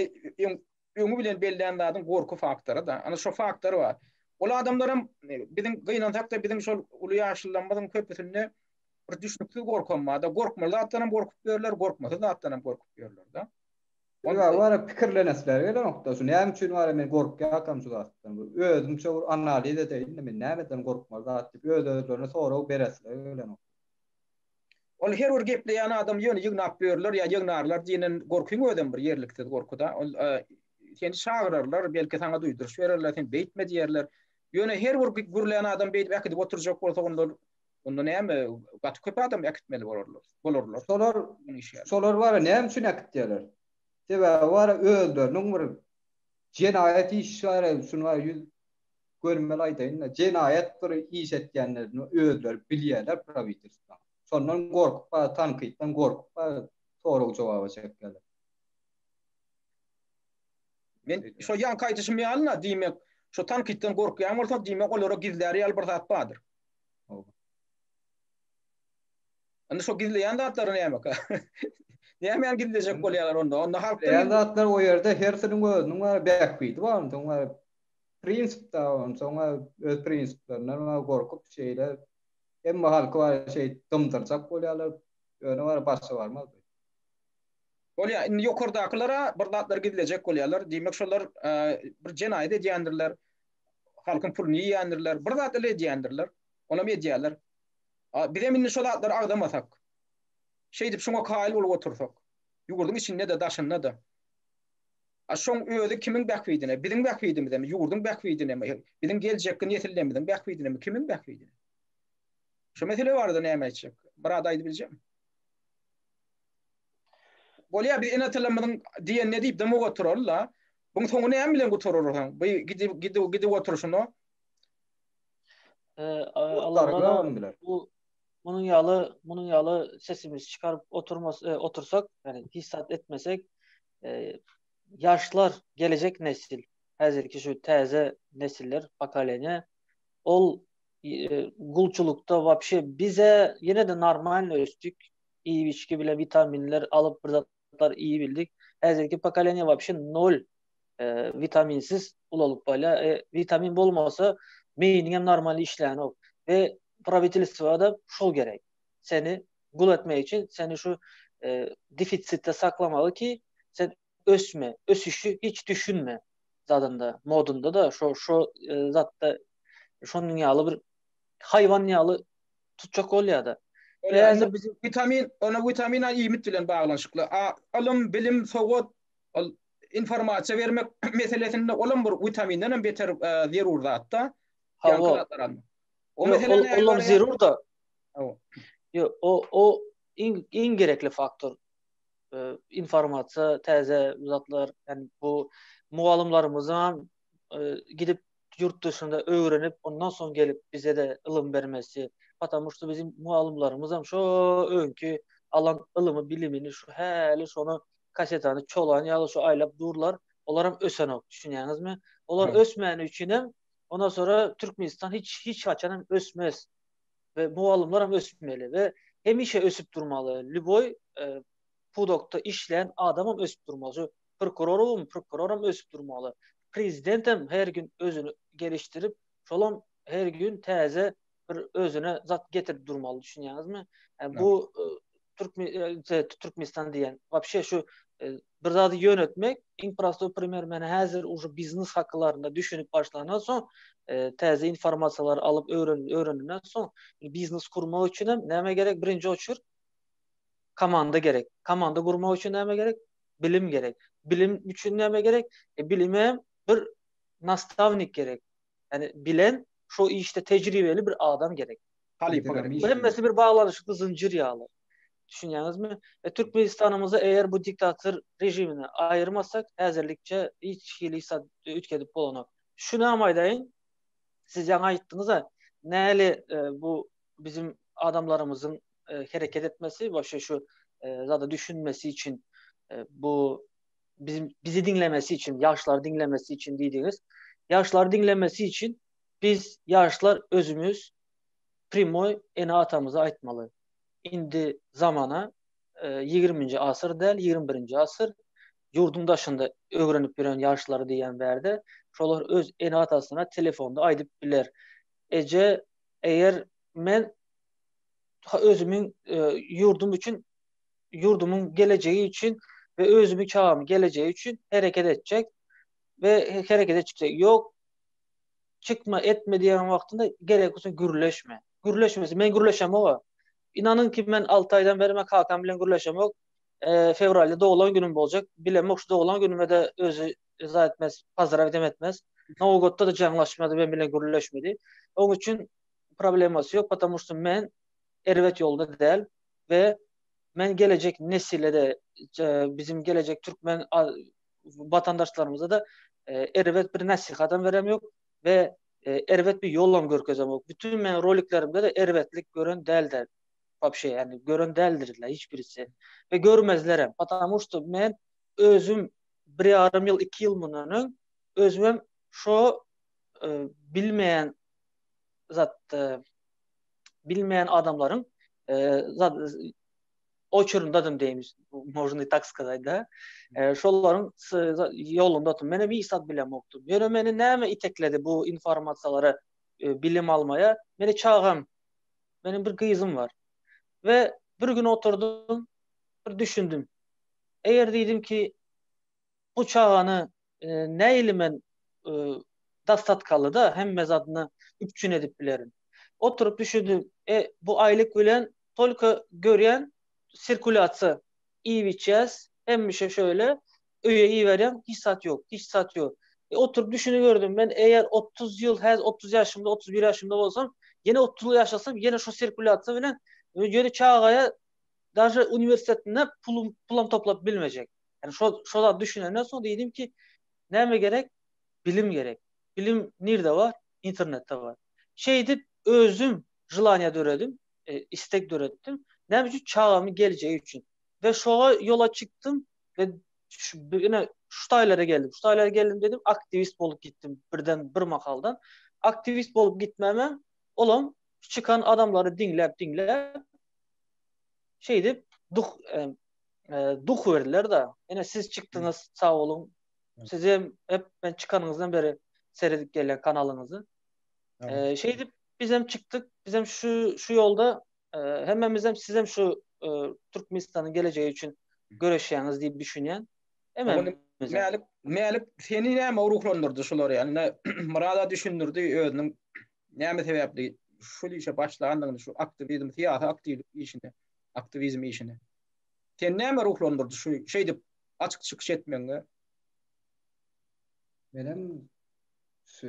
öňi bilen bellän zadyň gorky faktory-da. Ana şo faktor bar. Ol adamlaram biziň gynansak-da biziň şol uly ýaşlylarymyzyň köpüsinde bir düşnüksiz gorkam bar-da. Gorkmaly zatdanam gorkup ýörler, gorkmasyz zatdanam gorkup ýörler-de. Olar bar pikirlenesleri gelenok-da. Şu näme üçin bar men gorkýarkam şu zatdan. Özümçe bir analiz edeýin-de men nämeden gorkmaly zat diýip öz-özlerine sorag beresleri gelenok. Ol her bir gepleýän adamy ýöne ýygnap ýörler ýa ýygnarlar diýenen gorkyň özem bir ýerliksiz gorky-da. Ol seni çagyrarlar, belki saňa duýduryş bererler, sen beýtme diýerler. Ýöne her bir gürlän adam beýdip äkidip oturjak bolsa onda onda näme gaty köp adam äkitmeli bolarlar. Bolarlar. Şolar şolar bar näme üçin äkitýärler? Sebäbi bar özleriniň bir jenaýat işi bar, şuny bar ýüz Görmeli aýdaýyn-da, jenaýat bir iş etýänlerini özleri bilýärler prawitelstwa. Şondan gorkup bar, tankytdan gorkup bar sorag-jogaba çekýärler. Men şo ýaňky aýdyşym ýaly-la, diýmek, şo tankytdan gorkýan bolsa, diýmek, olara gizlär ýaly bir zat bardyr. Hawa. Indi şo gizleýän zatlary nämeka? Nämäni gizlejek bolýarlar onda? Onda halkdan Gizleýän zatlar o ýerde hersiniň özüniň bar bähbidi bar, onsoň bar prinsip da onsoň öz prinsiplerinden bar gorkup şeýle hemme halky bar şeýdip dymdyrjak bolýarlar, ýöne bar başa barmaz. Bolýar, indi ýokardakylara bir zatlar gizlejek bolýarlar, diýmek şolar bir jenaýat edýändirler, halkyň puluny iýýändirler, bir zat ele edýändirler, onam edýärler. A bizem indi şo zatlary agzamasak, şeýdip şoňa kaýyl bolup otursak, ýurduň içinde-de, daşynda-da, a şoň özi kimiň bähbidine, biziň bähbidimizemi, ýurduň bähbidinemi, biziň geljekki nesillerimiziň bähbidinemi, kimiň bähbidine? Şo mesele barada näme aýtjak? Bir zat aýdybiljekmi? Bolýar, biz ene-atalarymyzyň diýenine diýip dymyp oturaly-da. Buň soňy näme bilen gutarar onsoň? Bu gidip, gidip, gidip oturyşyna. Allamyrat bu munuň ýaly munuň ýaly sesimizi çykaryp oturmas e, otursak, ýani hiç zat etmesek, e, ýaşlar, gelejek nesil, häzirki şu täze nesiller, pokoleniýe ol e, gulçulykda wapşe bize ýene-de normalny ösdük, iýip içgi bilen witaminler alyp bir zatlar iýip bildik. Häzirki pokoleniýe wapşe nol e, witaminsiz ulalyp bolýar. E, witamin bolmasa meýniň hem normal işlänok. We prawitelstwa da şol gerek. Seni gul etmek üçin seni şu e, defisitde saklamaly ki sen ösme, ösüşi hiç düşünme zadynda, modunda da şo şo e, zatda şonuň ýaly bir haýwan ýaly tutjak bolýar-da. Häzir bizim witamin, ona witamin iýmit bilen baglanyşykly. A ylym, bilim, sowat Ol informasiýa bermek meselesinde olam bir witaminden hem beter e, zerur zatda. Hawa. O mesele olam zerur da. Ýok, o o iň iň gerekli faktor. E, informasiýa, täze zatlar, ýani bu Mugallymlarymyzyňam gidip ýurt dışynda öwrenip, ondan soň gelip bize-de ylym bermesi. Потому что bizim mugallymlarymyzam şo öňki alan ylymy, bilimini şu häli şony kasetany çolan ýaly şu aýlap durlar. Olaram ösenok, düşünýäňizmi? Olar ösmäni üçinem ondan sonra Türkmenistan hiç hiç haçanam ösmez. We mugallymlaram ösmeli we hemişe ösüp durmaly. Lýuboý pudakda işleýän adamam ösüp durmaly. Şu prokurorym, prokuroram ösüp durmaly. Prezidentem her gün özüni gelişdirip, şolam her gün täze bir özüne zat getirip durmaly, düşünýäňizmi? Bu Türkmen Türkmenistan diýen, wapşe şu bir zady ýönetmek, iň prostoý primer men häzir uje biznes haklarynda düşünip başlandan soň, täze informasiýalary alyp öwren öwrenenden soň, biznes gurmak üçin hem näme gerek? Birinji oçur komanda gerek. Komanda gurmak üçin näme gerek? Bilim gerek. Bilim üçin näme gerek? E, bilime bir nastawnik gerek. Yani bilen şu işde tejribeli bir adam gerek. Halypa gerek. Bu hemmesi bir baglanyşykly zynjyr ýaly. Düşünýäňizmi? E, Türkmenistanymyzy eger bu diktator rejimini aýyrmasak, häzirlikçe hiç hili zat üýtgedip bolanok. Şuny hem aýdaýyn, siz ýaňy aýtdyňyz-a, näli e, bu bizim adamlarymyzyň e, hereket etmesi, waşe şu e, zada düşünmesi üçin e, bu bizim bizi diňlemesi üçin, ýaşlary diňlemesi üçin diýdiňiz. Ýaşlary diňlemesi üçin biz ýaşlar özümiz primoý ene-atamyza aýtmaly. Indi zamana 20-nji asyr däl, 21-nji asyr. Ýurduň daşynda öwrenip ýören ýaşlary diýýän bärde, şolar öz ene-atasyna telefonda aýdyp biler. Eje, eger men özümiň ýurdum üçin, ýurdumyň gelejegi üçin we özümiň çagamyň gelejegi üçin hereket etjek we hereket etjek. Ýok, çykma, etme diýen wagtynda gerek bolsa gürleşme. Gürleşmese, men gürleşemok. Inanyň ki, men 6 aýdan beri men kakam bilen gürleşemok. E, fewralda doglan günüm boljak. Bilemok şu doglan günüme de özi zat etmez, pozdravit etmez. Nowgotda da jaňlaşmady, men bilen gürleşmedi. Onuň üçin problemasy ýok, потому что men erbet ýolda däl we men gelejek nesile de bizim gelejek türkmen watandaşlarymyza da erbet bir nasihatam berem ýok we erbet bir ýolam görkezemok. Bütün men roliklerimde de erbetlik gören däldir. Wapşe, ýani gören däldirler hiç birisi. We görmezlerem. Потому что men özüm bir ýarym ýyl, iki ýyl mundan öň özümem şo bilmeýän zat bilmeýän adamlaryň zat oçurundadym diýmiş, можно i tak сказать, da. Şolaryň ýolundadym. Menem hiç zat bilemokdym. Ýöne meni näme itekledi bu informasiýalara bilim almaýa? Meni çagam, meniň bir gyzym bar. We bir gün oturdym, bir düşündim. Eger diýdim ki, bu çagany nähili men dostatkaly-da hemme zadyny üpjün edip bilerin. Oturyp düşündim, e, bu aýlyk bilen tolko görýän sirkulýasiýa, iýip-içýäs, hemişe şöyle, öýe iberýän, hiç zat ýok, hiç zat ýok. E, oturyp düşüniberdim, men eger 30 ýyl, häzir 30 ýaşymda, 31 ýaşymda bolsam, ýene 30 ýyl ýaşasam, ýene şu sirkulýasiýa bilen, ýöne çagaýa daže uniwersitetinde pulum, pulam toplap bilmejek. Yani şo, şo zat düşünenden soň diýdim ki, näme gerek? Bilim gerek. Bilim nirde bar? Internetde bar. Şeýdip özüm želaniýa döredim, e, istek döretdim. Näme üçin? Çagamyň gelejegi üçin. We şoňa ýola çykdym we şu, ine şu taýlara geldim. Şu taýlara geldim dedim, aktiwist bolup gitdim birden bir mahaldan. Aktiwist bolup gitmeme olam çykan adamlary diňläp diňläp şeýdip duh e, e, duh berdiler da. Ine siz çykdyňyz, sag boluň. Size hep men çykanyňyzdan beri seredip gelýän kanalyňyzy. E, şeýdip biz hem çykdyk. Biz hem şu şu ýolda e, hemmemiz hem siz hem şu e, Türkmenistanyň gelejegi üçin göreşýäňiz diýip düşünýän. Hemen Mälik, Mälik seni näme ruhlandyrdy şular ýaly? Murada düşündirdi özüniň näme sebäpli şu işe başlandygyny, şu aktiwizm, syýasy aktiwlik işine, aktiwizm işine. Seni näme ruhlandyrdy şu şeýdip açyk çykyş etmegiňe? Menem şu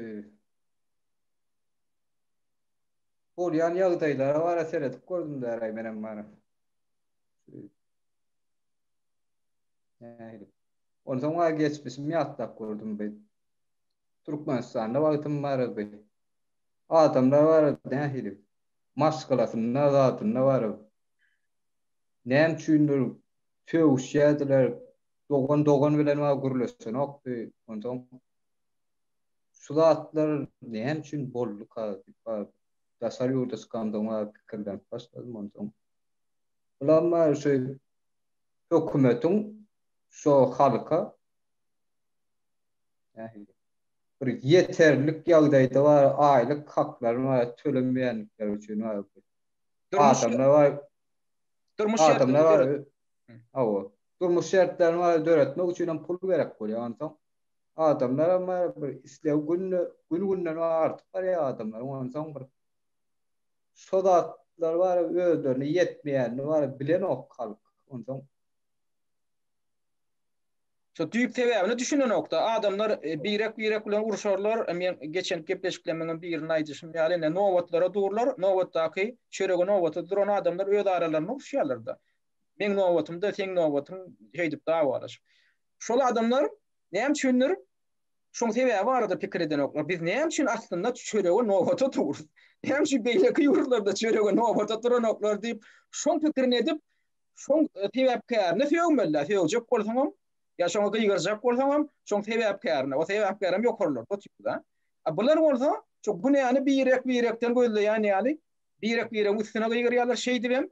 bolýan ýagdaýlara bara seredip gördüm däraý menem bara. Nähili? Onsoň bar geçmişimi ýatlap gördüm bi. Türkmenistanda wagtym bar bi. Adamlar bar nähili maşgalasynda zadynda bar. Näme üçindir sögüşýärdiler, dogan dogan bilen bar gürleşenokdy. Onsoň şu zatlar näme üçin bolduka diýip bar daşary ýurda çykamsoň bar pikirlenip başladym onsoň. Bulam bar şu hökümetiň şo halka nähili bir ýeterlik ýagdaýda bar aýlyk haklaryny bar tölemeýändikleri üçin bar adamlar bar durmuş adamlar bar hawa durmuş şertlerini bar döretmek üçin hem pul gerek bolýar onsoň adamlar hem bar bir isleg günde gün günden artyp barýar adamlaryň onsoň bir şo zatlar bar özlerine ýetmeýänini bar bilenok halk onsoň Şo düýp sebäbine düşünenokda. Adamlar e, birek-birek bilen urşarlar. E, men geçen gepleşiklerimiň birinde aýdyşym ýaly, ine nobatlara durlar. Nobatdaky çörege nobata duran adamlar öz aralarynda uruşýarlar-da. Meň nobatymda, seň nobatyň şeýdip dawalaşyp. Şol adamlar näme üçindir şoň sebäbi barada pikir edenoklar. Biz näme üçin aslynda çörege nobata durus? Näme üçin beýleki ýurtlarda çörege nobata duranoklar diýip, şoň pikirini edip, Şoň sebäpkärine sögmeli-dä, sögjek bolsaňam, ýa şoňa gygyrjak bolsaňam, şoň sebäpkärine, o sebäpkärem ýokarlarda otyr-da. A bular bolsa, şo günäni birek-birekden gözleýän ýaly, birek-biregiň üstüne gygyrýarlar, şeýdibem,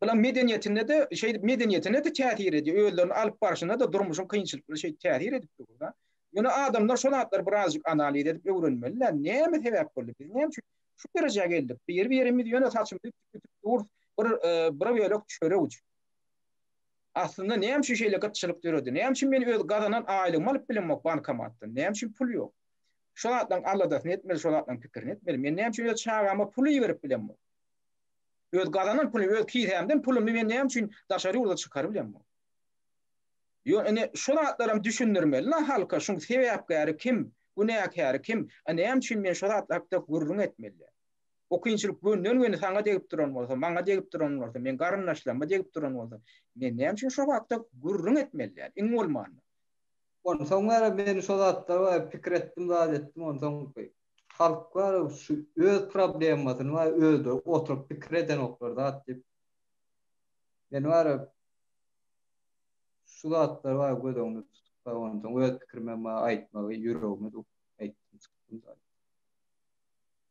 bulaň medeniýetinde-de, şeýdip medeniýetine-de täsir edýär, özlerini alyp barşyna-da durmuşyň kynçylyklary şeýdip täsir edip dur-da. Ýöne adamlar şo zatlary birazjyk analiz edip öwrenmeli-dä, näme sebäp boldy, biz näme üçin Şu derejä geldik. Bir-birimiz ýöne saçymyzy ütüp durus bir bir bölek çörek üçin. Aslynda näme üçin şeýle gytçylyk döredi? Näme üçin men öz gazanan aýlygymy alyp bilemok bankomatdan? Näme üçin pul ýok? Şo zatlaryň aladasyny etmeli, şo zatlaryň pikirini etmeli. Men näme üçin öz çagama pul iberip bilemok? Öz gazanan pulumy, öz kisämden pulumy men näme üçin daşary ýurda çykaryp bilemok? Ýöne ine şu zatlaram düşündirmeli-la halka, şuň sebäpkäri kim, günäkäri kim, a näme üçin men şo zatlar hakda gürrüň etmeli däl. O kynçylyk gönden-göni saňa degip duran bolsa, maňa degip duran bolsa, meň garyndaşlaryma degip duran bolsa, men näme üçin şo hakda gürrüň etmeli däl, iň bolmanda. Onsoň bäri men şo zatlar bar pikir etdim zat etdim onsoň halk bar şu öz problemasyny bar özleri oturyp pikir edenoklar zat diýip men bar Şu zatlary bar göz öňünde tutup bar onsoň öz pikirimem bar aýtmagy ýüregime düwüp aýtdym çykdym zat.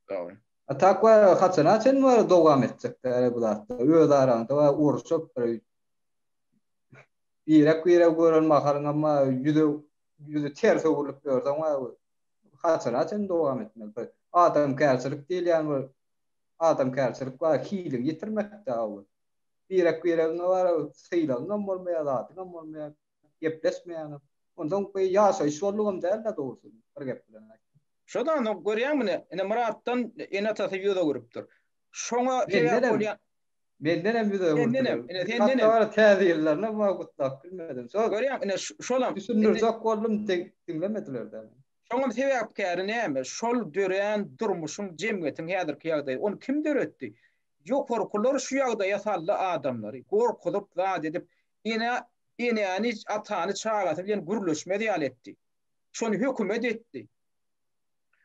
Dogry. A tak bar haçana çenli bar dowam etjek däl bu zatlar. Öz araňda bar urşup bir birek biregi gören mahalyňam bar ýüze ýüzi ters öwrülip ýörseň bar haçana çenli dowam etmeli bir adamkärçilik diýilýän bir adamkärçilik bar hiliňi ýitirmekdä bu. Birek-biregiňe bar, sylagyňam bolmaýar, zadyňam bolmaýar, gepleşmeýäňem. Onsoň bu ýaşaýyş boldugam däl-de dogrusy, bir gep bilen aýtsaň. Şo-da ony görýäňmi ine, ine Myratdan ene-atasy ýüz öwrüpdir. Şoňa sebäp bolýan. Mendenem ýüz öwürdiler. Sendenem, ine sendenem. Hatda bar täze ýyllaryny bar gutlap bilmedim. Şo. Görýäňmi ine şolam. Düşündirjek boldum, diňlemediler-de. Şoňam sebäpkäri näme? Şol dörän durmuşyň, jemgyýetiň häzirki ýagdaýy. Ony kim döretdi? Ýokarkylar şu ýagdaýa saldy adamlary. Gorkuzyp, zat edip, ene enäni, atany çagasy bilen gürleşmez ýaly etdi. Şony hökümet etdi.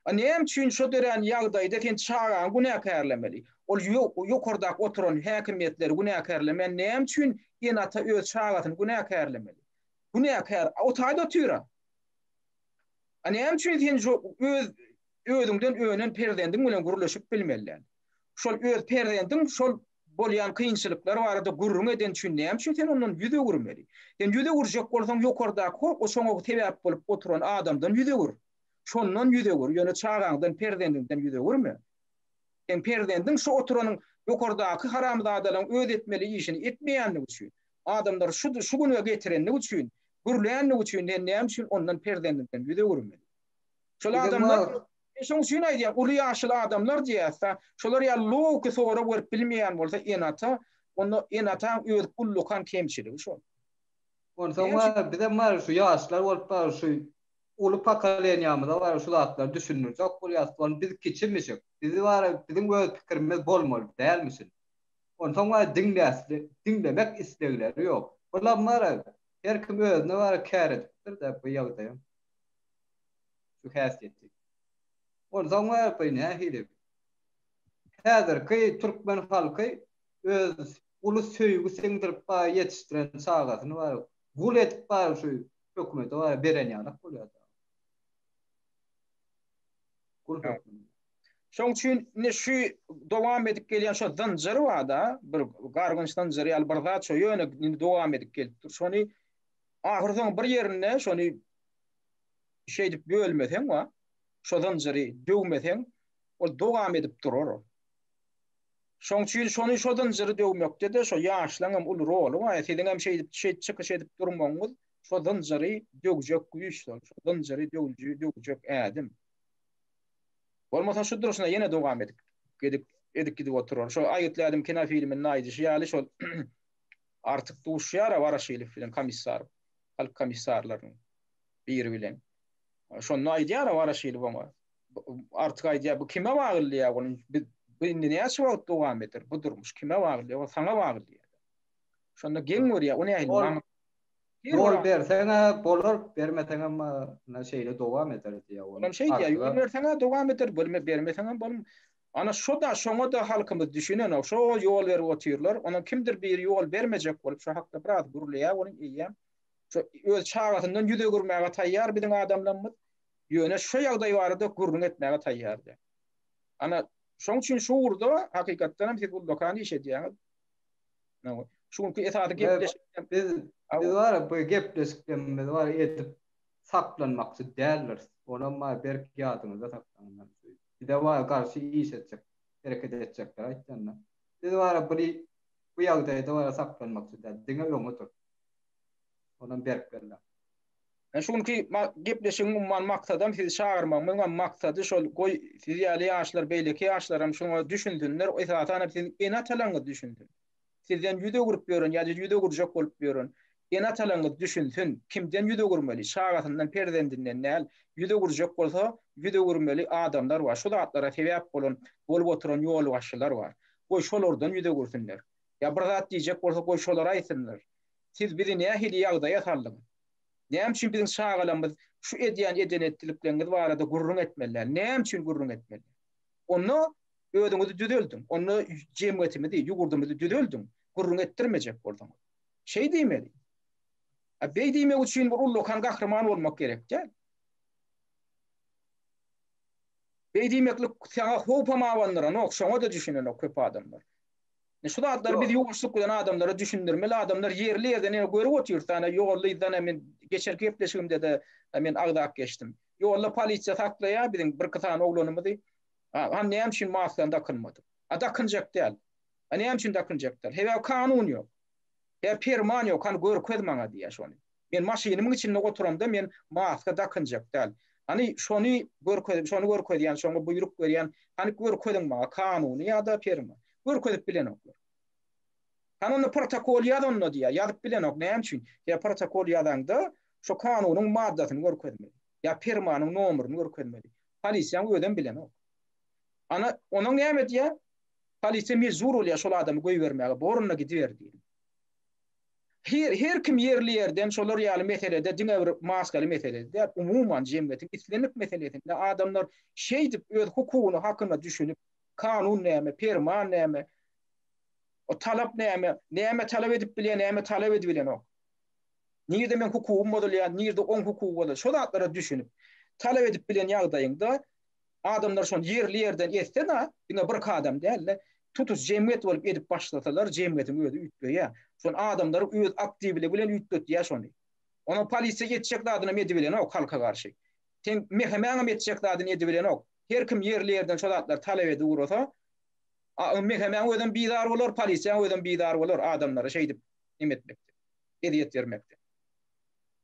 A näme üçin şo dörän ýagdaýda sen çagaňy günäkärlemeli? Ol ýokardaky oturan häkimiýetleri günäkärlemän näme üçin ene-ata öz çagasyny günäkärlemeli? Günäkär o taýda otyr-a. A näme üçin sen şo öz özüňden önen perzendiň bilen gürleşip bilmeli däl? Şol öz perzendiň şol bolýan kynçylyklar barada gürrüň eden üçin näme üçin sen ondan ýüz öwürmeli? Sen ýüz öwürjek bolsaň ýokardaky o şoňa sebäp bolup oturan adamdan ýüz öwür. Şondan ýüz öwür, ýöne çagaňdan, perzendiňden ýüz öwürme. Seň perzendiň şu oturanyň ýokardaky haramzadalaryň öz etmeli işini etmeýänligi üçin, adamlary şu şu güne getirenligi üçin, gürlänligi üçin sen näme üçin ondan perzendiňden ýüz öwürmeli? Şol adamlar Men şoň üçin aýdýan, uly ýaşly adamlar diýýäs-de, şolar ýaly logiki sorag berip bilmeýän bolsa ene-ata, onda ene-ataň öz ullakan kemçiligi şol. Onsoň bar, bizem bar şu ýaşlar bolup bar şu uly pokoleniýamyza bar şu zatlary düşündirjek bolýas, ony biz kiçimişik, bizi bar biziň öz pikirimiz bolmaly dälmişin. Onsoň bar diňläsli, diňlemek islegleri ýok. Bulam bar. Her kim özüne bar kär edipdir-de bu ýagdaýam. Şu häsiýeti. Onsoň bar bu nähili? Häzirki türkmen halky öz uly söýgi siňdirip bar ýetişdiren çagasyny bar gul edip bar şu hökümete bar beren ýalak bolýar-da. Gul hökmünde. Şoň üçin indi şu dowam edip gelýän şo zynjyr bar-da, bir gargynç zynjyr ýaly bir zat şo ýöne indi dowam edip gelip dur. Şony ahyrsoňy bir ýerinde şony şeýdip bölmeseň wa, şo zynjyry döwmeseň, ol dowam edip durar ol. Şoň üçin şony şo zynjyry döwmekde-de şo ýaşlaň hem uly roly bar. Siziň hem şeýdip şeýdip çykyş edip durmagyňyz şo zynjyry döwjek güýç şol. Şo zynjyry döwüji döwjek ädim. Bolmasa şu durşuna ýene dowam edip edip edip gidip oturar. Şo Aýgytly ädim kinofilminde aýdyşy ýaly şol Artyk duşýar-a Woroşilow bilen komissar, halk komissarlarynyň biri bilen. Şonda aýdýar-a Woroşilow oňa. Artyk aýdýar, bu kime bagly diýýär ol. Biz bu indi näçe wagt dowam eder bu durmuş kime bagly diýýär. Ol saňa bagly diýýär. Şonda geň görýär, o nähili maňa Ýol berseň-ä bolar, bermeseňem ine şeýle dowam eder diýýär ol. Olam şeý diýýär, ýol berseň-ä dowam eder, bermeseňem bolm. Ana şo-da, şoňa-da halkymyz düşünenok. Şo ýol berip otyrlar. Onam kimdir biri ýol bermejek bolup şo hakda biraz gürleýär welin eýýäm şo öz çagasyndan ýüz öwürmäge taýýar biziň adamlarymyz. Ýöne şo ýagdaý barada gürrüň etmäge taýýar däl. Ana, şoň üçin şu ugurda hakykatdan hem siz ullakan iş edýäňiz. Şu günki esasy gepleşik biz biz bar bu gepleşiklerimizi bar edip saklanmakçy däldiris. Onam bar berk ýadyňyzda saklaň. Bize bar garşy iş etjek, hereket etjekler aýtýanda. Biz bar bir bu ýagdaýda bar saklanmakçy däl. Diňe öňe dur. Onam berk belläň. Men şu günki gepleşigiň umuman maksadam sizi çagyrmagymyň hem maksady şol goý siz ýaly ýaşlar beýleki ýaşlaram şuňa düşünsinler esasan hem siziň ene-atalaryňyz düşünsin. Sizden ýüz öwürip ýören ýa-da ýüz öwürjek bolup ýören ene-atalaryňyz düşünsin kimden ýüz öwürmeli çagasyndan perzendinden däl ýüz öwürjek bolsa ýüz öwürmeli adamlar bar şu zatlara sebäp bolan bolup oturan ýolbaşçylar bar goý şolardan ýüz öwürsinler ýa bir zat diýjek bolsa goý şolar aýtsynlar siz bizi nähili ýagdaýa saldyňyz. Näme üçin biziň çagalarymyz şu edýän eden-etdilikleriňiz barada gürrüň etmeli däl? Näme üçin gürrüň etmeli? Onda özüňizi düzeldiň. Onda jemgyýetimizi, ýurdumyzy düzeldiň. Gürrüň etdirmejek bolsaňyz. Şeý diýmeli. A beý diýmek üçin bir ullakan gahryman bolmak gerek däl. Beý diýmeklik saňa howpam abandyranok, şoňa-da düşünenok köp adamlar. Şu zatlary biz ýuwaşlyk bilen adamlara düşündirmeli. Adamlar ýerli ýerden ýa görüp otyrys. Ana ýolda yzdan men geçenki gepleşigimde-de men agzap geçdim. Ýolda polisiýa saklaýar biziň birki sany oglanymyzy. Ha näme üçin maskany dakynmadyk? A dakynjak däl. A näme üçin dakynjak däl? Sebäbi kanun ýok. Ýa perman ýok. Hany görkez maňa diýýär şony. Men maşynymyň içinde oturamda men maska dakynjak däl. Hany şony görkezip, şony görkezýän, şoňa buýruk berýän, hany görkeziň maňa kanuny ýa-da perman. Görkezip bilenoklar. Hany onda protokol ýaz onda diýýär. Ýazyp bilenok. Näme üçin? Ýa protokol ýazaňda şo kanunyň maddasyny görkezmeli. Ýa permanyň nomerini görkezmeli. Polisiýaň özem bilenok. Ana, onuň näme diýýär? Polisiýa mejbur bolýar şol adamy goýbermäge. Bor onda gidiber diýip. Her her kim ýerli ýerden şolar ýaly meselede diňe bir maskaly meselede däl, umuman jemgyýetiň islendik meselesinde adamlar şeýdip öz hukugyna hakyna düşünip, kanun näme, perman näme, o talap näme, näme talap edip bilýär, näme talap edibilenok. Nirde meň hukugym bozulýar, nirde oň hukugy bozulýar, şo zatlara düşünip, talap edip bilen ýagdaýyňda Adamlar şony ýerli ýerden etse-de, diňe birki adam däl-de, tutuş jemgyýet bolup edip başlasalar, jemgyýetiň özi üýtgeýär. Şony adamlar öz aktiwligi bilen üýtgetýär şony. Onuň polisiýa etjek zadynam edibilenok halka garşy. Seň MHM-äňem etjek zadyny edibilenok. Her kim ýerli ýerden şo zatlary talap edip ugrasa, MHM-äň özem bizar bolar, polisiýaň özem bizar bolar adamlara şeýdip neme etmekden, ezýet bermekden.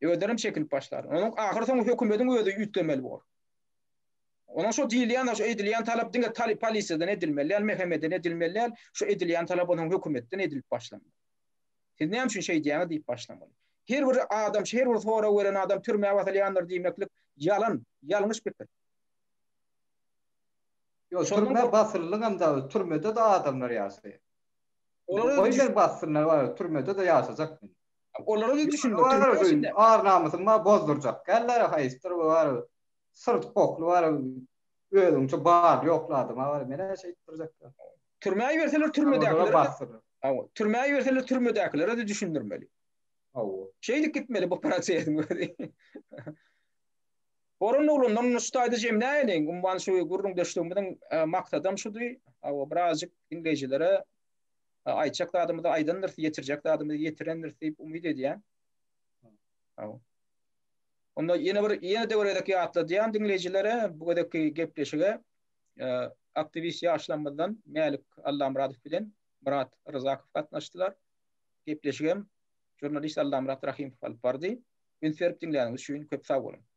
Özlerem çekinip başlar. Onuň ahyrsoňy hökümediň özi üýtgemeli bor. Onuň şo diýilýän, şo edilýän talap diňe talyp polisiýadan edilmeli däl, MHM-den edilmeli däl, şo edilýän talap onuň hökümetden edilip başlanmaly. Siz näme üçin şeýdýäňiz diýip başlamaly. Her bir adam, her bir sorag beren adam türmä basylýandyr diýmeklik ýalan, ýalňyş pikir. Ýok, türmä basyldygam da, türmede-de adamlar ýaşaýar. Olar goý bassynlar, türmede-de ýaşajak men. Olara da düşündir. Ar namysyny bar bozdurjak. Gäller haýsydyr bu bar. Syrt bokly bar. Özüňçe bar ýokly adama bar. Menä şeýtdirjek. Türmä iberseler türmedäkiler. Hawa, türmä iberseler türmedäkilere de düşündirmeli. Hawa. Şeýdip gitmeli bu prosesiň özi. Boran oglandan şu taýda jemläýeliň. Umuman şu gürrüňdeşligimiziň e, maksadam şudy. Hawa, birazjyk diňleýjilere e, aýtjak zadymyzy aýdandyrys, ýetirjek zadymyzy ýetirendiris diýip umyt edýän. Hawa. Onda ýene bir ýene-de bir gezek ýatladýan diňleýjilere bu gezekki gepleşige e, aktiwist ýaşlarymyzdan Mälik Allamyradow bilen Myrat Ryzakow gatnaşdylar. Gepleşigem žurnalist Allamyrat Rahymow alyp bardy. Üns berip diňläniňiz üçin köp sag boluň.